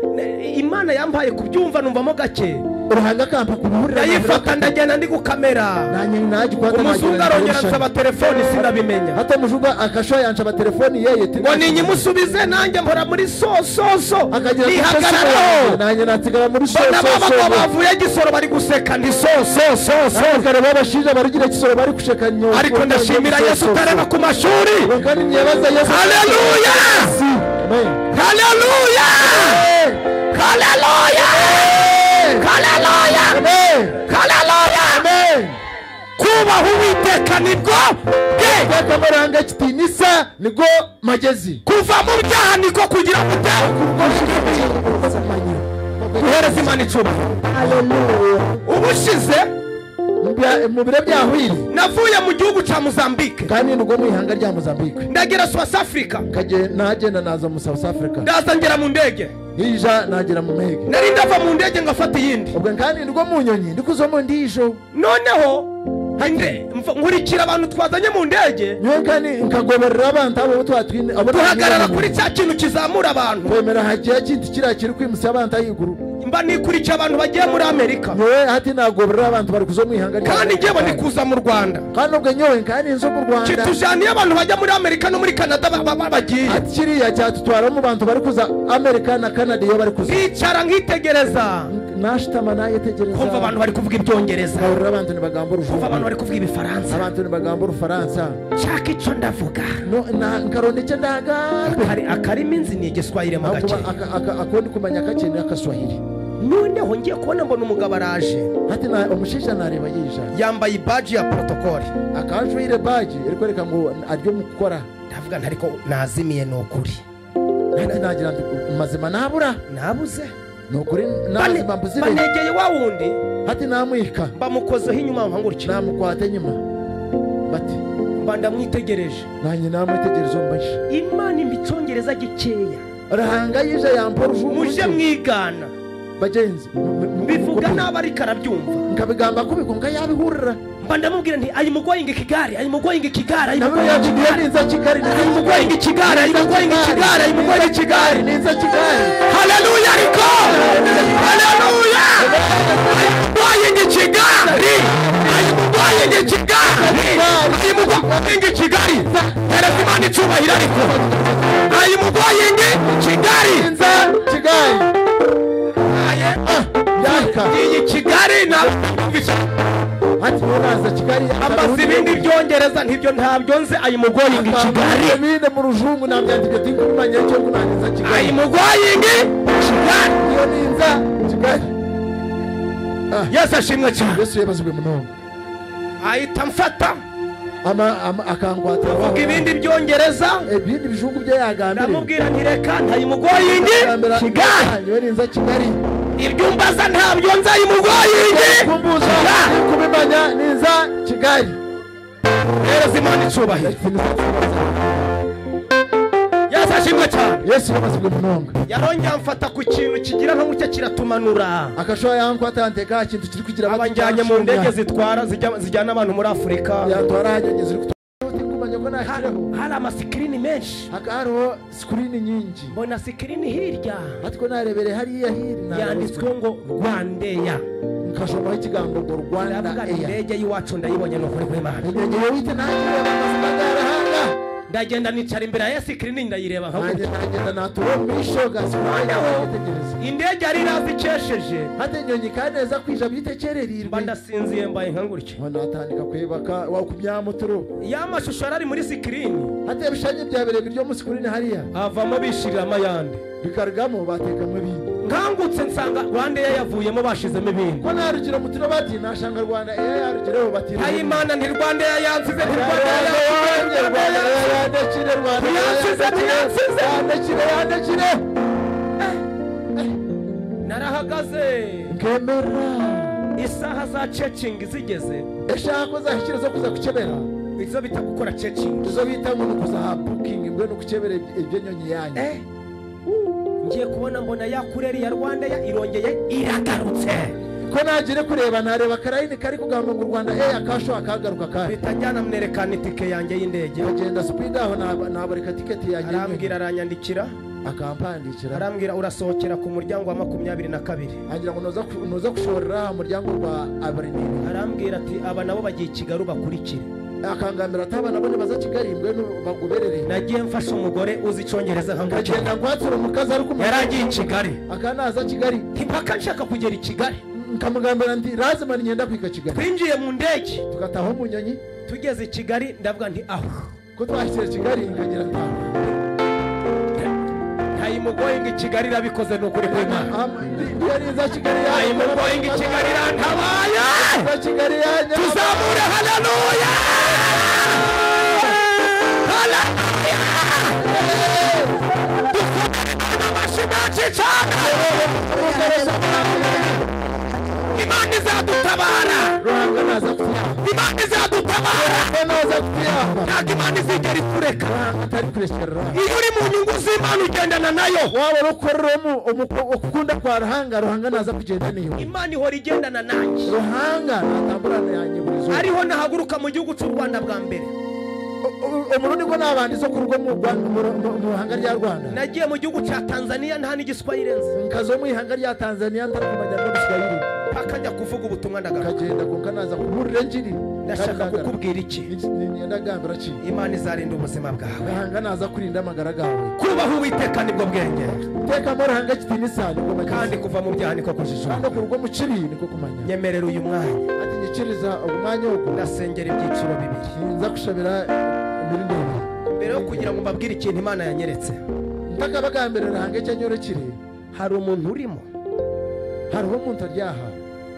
S1: Imana yampaye kubyumva numvamo gake.
S2: Uruhanga kampa kubuhurira.
S1: Ndayifata ndagenda ndi gukamera.
S2: Nanye nagikwata.
S1: Umuzungu arongera ansaba telefoni sinabimenya.
S2: Hata umuzungu akasho yanshaba telefoni yeye.
S1: Ngo ninyimusubize nanjye mpora muri so so so. Nihagararaho.
S2: Nanye natsigara muri so so so.
S1: Bana bavuye Gisoro bari guseka ndi so so so so.
S2: Abagabo babashije barugira Gisoro bari kusheka nyo.
S1: Ariko ndashimira Yesu utareba ku mashuri.
S2: Kandi nyebaza Yesu.
S1: Haleluya. Haleluya. Haleluya. Haleluya. Haleluya.
S2: Amen.
S1: Kubaha Uwiteka nibwo bwe.
S2: Kamaranga kitinisa nigo magezi.
S1: Kuva mu byaha niko kugira gute. Guhereza Imana icyubahiro.
S3: Haleluya.
S1: Ubushize
S2: mu biro byahwiri
S1: navuye mu gihugu cya Mozambique.
S2: Kandi nubwo mu ihanga rya Mozambique.
S1: Ndagera South Africa.
S2: Kaje nagenda naza mu South Africa.
S1: Ndaza ngera mu ndege.
S2: Ija nagera mu mege.
S1: Nari ndava mu ndege ngafata iyindi.
S2: Ubwo kandi nubwo mu nyonyi ndikuzo mu ndisho.
S1: Noneho nkurikira abantu twazanye mu ndege.
S2: Nyo kandi nkagoberera abantu abo twatwine abo
S1: tuhagarara kuri cya kintu kizamura abantu.
S2: Kwemera hagiye kintu kirakiri kwimusa abantu ayiguru.
S1: Mba nikurikiye abantu bagiye muri Amerika.
S2: Nyowe hati nagoberera abantu bari kuzo mu ihanga.
S1: Kandi ngewe ndi kuza mu Rwanda.
S2: Kandi ubwo nyowe kandi nzo mu Rwanda.
S1: Kitujaniye abantu bajya muri Amerika no muri Canada bagiye.
S2: Ati kiriya cyatutwara mu bantu bari kuza Amerika na Canada iyo bari kuza.
S1: Bicara nkitegereza.
S2: Nashitama nayetegereza.
S1: Kumva abantu bari kuvuga ibyongereza.
S2: Kumva abantu nibagamba urujungu.
S1: Kumva abantu bari kuvuga ibifaransa.
S2: Abantu nibagamba urufaransa.
S1: Shaka ico ndavuga.
S2: No na nkaronde icyo ndagambe.
S1: Akarimi nzi ni igiswahili mu gake.
S2: Akondi kumenya gake ni akaswahili.
S1: Noneho ngiye kubona mbona umugabo araje.
S2: Hati na umushisha nareba yija.
S1: Yambaye ibaji ya protocole.
S2: Akajwire baji erikwereka ngo aryo mukora.
S1: Ndavuga ntariko nazimiye nokuri.
S2: Hati nagira mazima nabura.
S1: Nabuze.
S2: Nokuri nazima mbuzire.
S1: Banegeye wa wundi.
S2: Hati namwika.
S1: Mbamukozeho inyuma nkangurikira.
S2: Namukwate nyuma. Bati
S1: mba ndamwitegereje.
S2: Nanye namwitegereje mbaje.
S1: Imana imbicongereza gikeya.
S2: Rahanga yije yampora ujungu.
S1: Muje mwigana.
S2: Bagenzi
S1: bivuga nabari karabyumva
S2: nkabigamba kubikunga yabihurira
S1: mba ndamubwira nti ayi mugoyinga Kigali ayi mugoyinga Kigali ayi mugoyinga
S2: Kigali
S1: ayi mugoyinga Kigali ayi mugoyinga Kigali ayi mugoyinga Kigali
S2: ninza Kigali.
S1: Haleluya ariko haleluya ayi mugoyinga Kigali ayi mugoyinga Kigali ayi mugoyinga Kigali hereza Imana icyubahiro ariko ayi mugoyinga Kigali
S2: ninza Kigali.
S1: Iyi Kigali na
S2: ati naza Kigali
S1: ambaza ibindi byongereza ntibyo ntabyo nzi ayi mugoyinga Kigali
S2: ibindi mu rujungu nabyandike tinkumanya cyo kunaniza Kigali
S1: ayi mugoyinga Kigali
S2: iyo ninza Kigali.
S1: Yesu ashimwe cyane.
S2: Yesu yabazwe munonga.
S1: Ahita mfata
S2: ama akangwata
S1: avuga ibindi byongereza
S2: ibindi bijungu bye yagambire.
S1: Ndamubwira nti reka ntayi mugoyinga Kigali
S2: iyo ninza Kigali.
S1: Ibyumbaza ntabyo nza imugoyinge
S2: kumbuza kubimanya ninza Kigali.
S1: Hereza Imana icyubahiro. Yesu ashimwe cyane.
S2: Yesu yabazwe munonga.
S1: Yarongeye amfata ku kintu kigira nka gutya kiratumanura.
S2: Akashoya yankwata anteka kintu kiri kugira
S1: abanjyanye mu ndege zitwara zijyana abantu muri Afrika.
S2: Yatwara hanyanye ziri kumanya ko nashireho.
S1: Hari amasikrini menshi.
S2: Hakariho screen nyingi.
S1: Mbona screen hirya.
S2: Atiko narebere hariya hirya.
S1: Yanditswe ngo Rwandeya.
S2: Nkashomaho ikigambo ngo Rwanda Air.
S1: Indege y'iwacu ndayibonye no kuri kw'Imana.
S2: Indege wite nakire amazima garahanga.
S1: Ndagenda nicara imbere ya screen ndayireba nka
S2: gutya. Ndagenda natura misho gaswanya.
S1: Indege ari razi ikesheje.
S2: Hate nyonyi kaneza kwija bitekererirwe.
S1: Ndasinziye mbaye nka gutya.
S2: Natandika kwebaka wakumyamuturo.
S1: Ya mashusho ari muri screen.
S2: Hate bishanye byabere biryo mu screen hariya.
S1: Havamo bishirira amayande.
S2: Bikargamo batekamo ibindi.
S1: Nkangutse nsanga Rwanda yavuyemo bashizemo ibindi.
S2: Ko narugiro mutiro bati nashanga Rwanda yarugireho bati.
S1: Ayimana nti Rwanda yansize nti Rwanda
S2: yandekire Rwanda
S1: yansize yansize
S2: yandekire yandekire.
S1: Narahagaze
S2: nkemera
S1: isaha za checking zigeze.
S2: Eshako zahishira zo kuza kuchebera.
S1: Izo bita gukora checking.
S2: Izo bita ngo kuza ha booking mbwe no kuchebera ibyo nyonyi yanyu.
S1: Ngiye kubona mbona ya kureri ya Rwanda ya irongeye iragarutse.
S2: Ko nagire kureba nareba karayini kari kugamba ngo Rwanda akasho akagaruka kare.
S1: Bitajyana mnerekana itike yanjye y'indege.
S2: Agenda speed aho nabareka tiketi yanjye.
S1: Arambwira aranyandikira
S2: akampandikira.
S1: Arambwira urasohokera ku muryango wa 22.
S2: Agira ngo noza kushorera muryango wa Abarinini.
S1: Arambwira ati aba nabo bagiye Kigali bakurikire.
S2: Akangambira atabana bone baza Kigali mbwe baguberere.
S1: Nagiye mfasha umugore uzi icyongereza nka gutya.
S2: Ngagenda ngwatsura umukazi ari kumwe.
S1: Yaragiye Kigali.
S2: Akanaza Kigali.
S1: Mpaka nshaka kugera i Kigali.
S2: Nkamugambira nti lazima ngenda kwika Kigali.
S1: Twinjiye mu ndege
S2: tugataho mu nyonyi.
S1: Tugeze i Kigali ndavuga nti aho.
S2: Ko twashyira Kigali ngagera ntaho.
S1: Ayimugoyinga Kigali irabikoze nukuri kw'Imana.
S2: Yari Kigali
S1: ayimugoyinga Kigali irantabaye.
S2: Kigali yanya.
S1: Tuzamure haleluya. Haleluya. Imana izadutabara. Imana izadutabara. Ntabwo Imana izigera ikureka. Iyo uri mu nyungu z'Imana ugendana nayo.
S2: Waba ukoreramo ukunda kwa Ruhanga, Ruhanga naza kugenda niyo.
S1: Imana ihora igendana nanjye.
S2: Ruhanga natamburana yanjye buri zuba.
S1: Ariho nahaguruka mu gihugu cy'u Rwanda bwa mbere.
S2: Umurundi ko nabandi zo kurugo mu ruhanga rya Rwanda.
S1: Nagiye mu gihugu cya Tanzania nta n'igiswahili nzi.
S2: Nkazo mu ihanga rya Tanzania ndarakumanya no giswahili.
S1: Akajya kuvuga ubutumwa ndagaruka.
S2: Kagenda kunkanaza kuburira njiri.
S1: Ndashaka kukubwira iki?
S2: Ndagambira ki?
S1: Imana izarinda ubuzima bwawe.
S2: Ruhanga naza kurinda amagara gawe.
S1: Kubaho Uwiteka nibwo bwenge.
S2: Teka mu ruhanga kitinisa niko magezi.
S1: Kandi kuva mu byaha niko kujijuka.
S2: Kandi kurugo mu kibi niko kumanya.
S1: Nyemerera uyu mwanya.
S2: Ati nyikiriza umwanya wo
S1: ndasengera ibyiciro bibiri.
S2: Nza kushabira imirindi.
S1: Mbere yo kugira ngo mbabwire ikintu Imana yanyeretse.
S2: Ndakabagambira ruhanga cyanyorekire.
S1: Hari umuntu urimo.
S2: Hariho umuntu aryaha.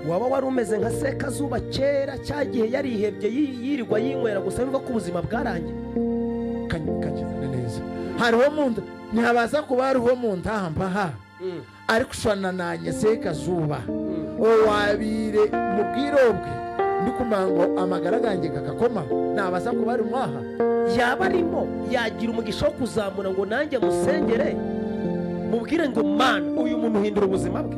S1: Waba wari umeze nka Sekazuba kera cyagihe yarihebye yirirwa yinywera gusa yumva ko ubuzima bwarangiye.
S2: Kanyikazane neza. Hariho umuntu ntihabaza kuba hariho umuntu ahampaha. Ariko ushwana nanye Sekazuba. Owabire mubwirobwe ndikumango amagara ganjye kakakoma nabaza kuba ari mwaha.
S1: Yaba arimo yagira umugisha wo kuzamura ngo nanjye musengere mubwire ngo Mana uyu muntu uhindura ubuzima bwe.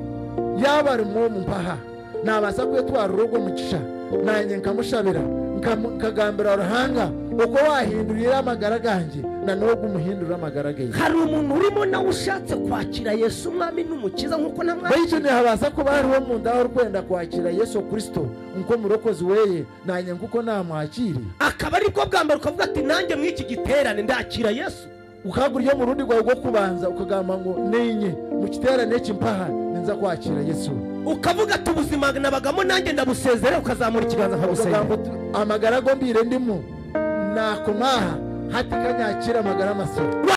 S2: Yaba ari mwo mumpaha nabaza kwetwara urugo mucisha nanjye nkamushabira nkagambira Ruhanga uko wahindurira amagara ganjye na no gumuhindura amagara ge.
S1: Hari umuntu urimo nawe ushatse kwakira Yesu umwami n'umukiza nkuko namwe.
S2: Baitu ntihabaza kuba hariho mu ndaho rwenda kwakira Yesu Kristo nko murokozi weye nanjye nkuko namwakiri.
S1: Akaba ariko bwambara ukavuga ati nanjye mw'iki giterane ndakira Yesu.
S2: Ukagura mu rundi rwawe rwo kubanza ukagamba ngo nenye mu giterane cy'impaha ninza kwakira Yesu.
S1: Ukavuga ati ubuzima nabagamo nanjye ndabusezere ukazamura ikiganza nkagusengera.
S2: Amagara gombire ndimo nakomaha hatikanyakira amagara masoro.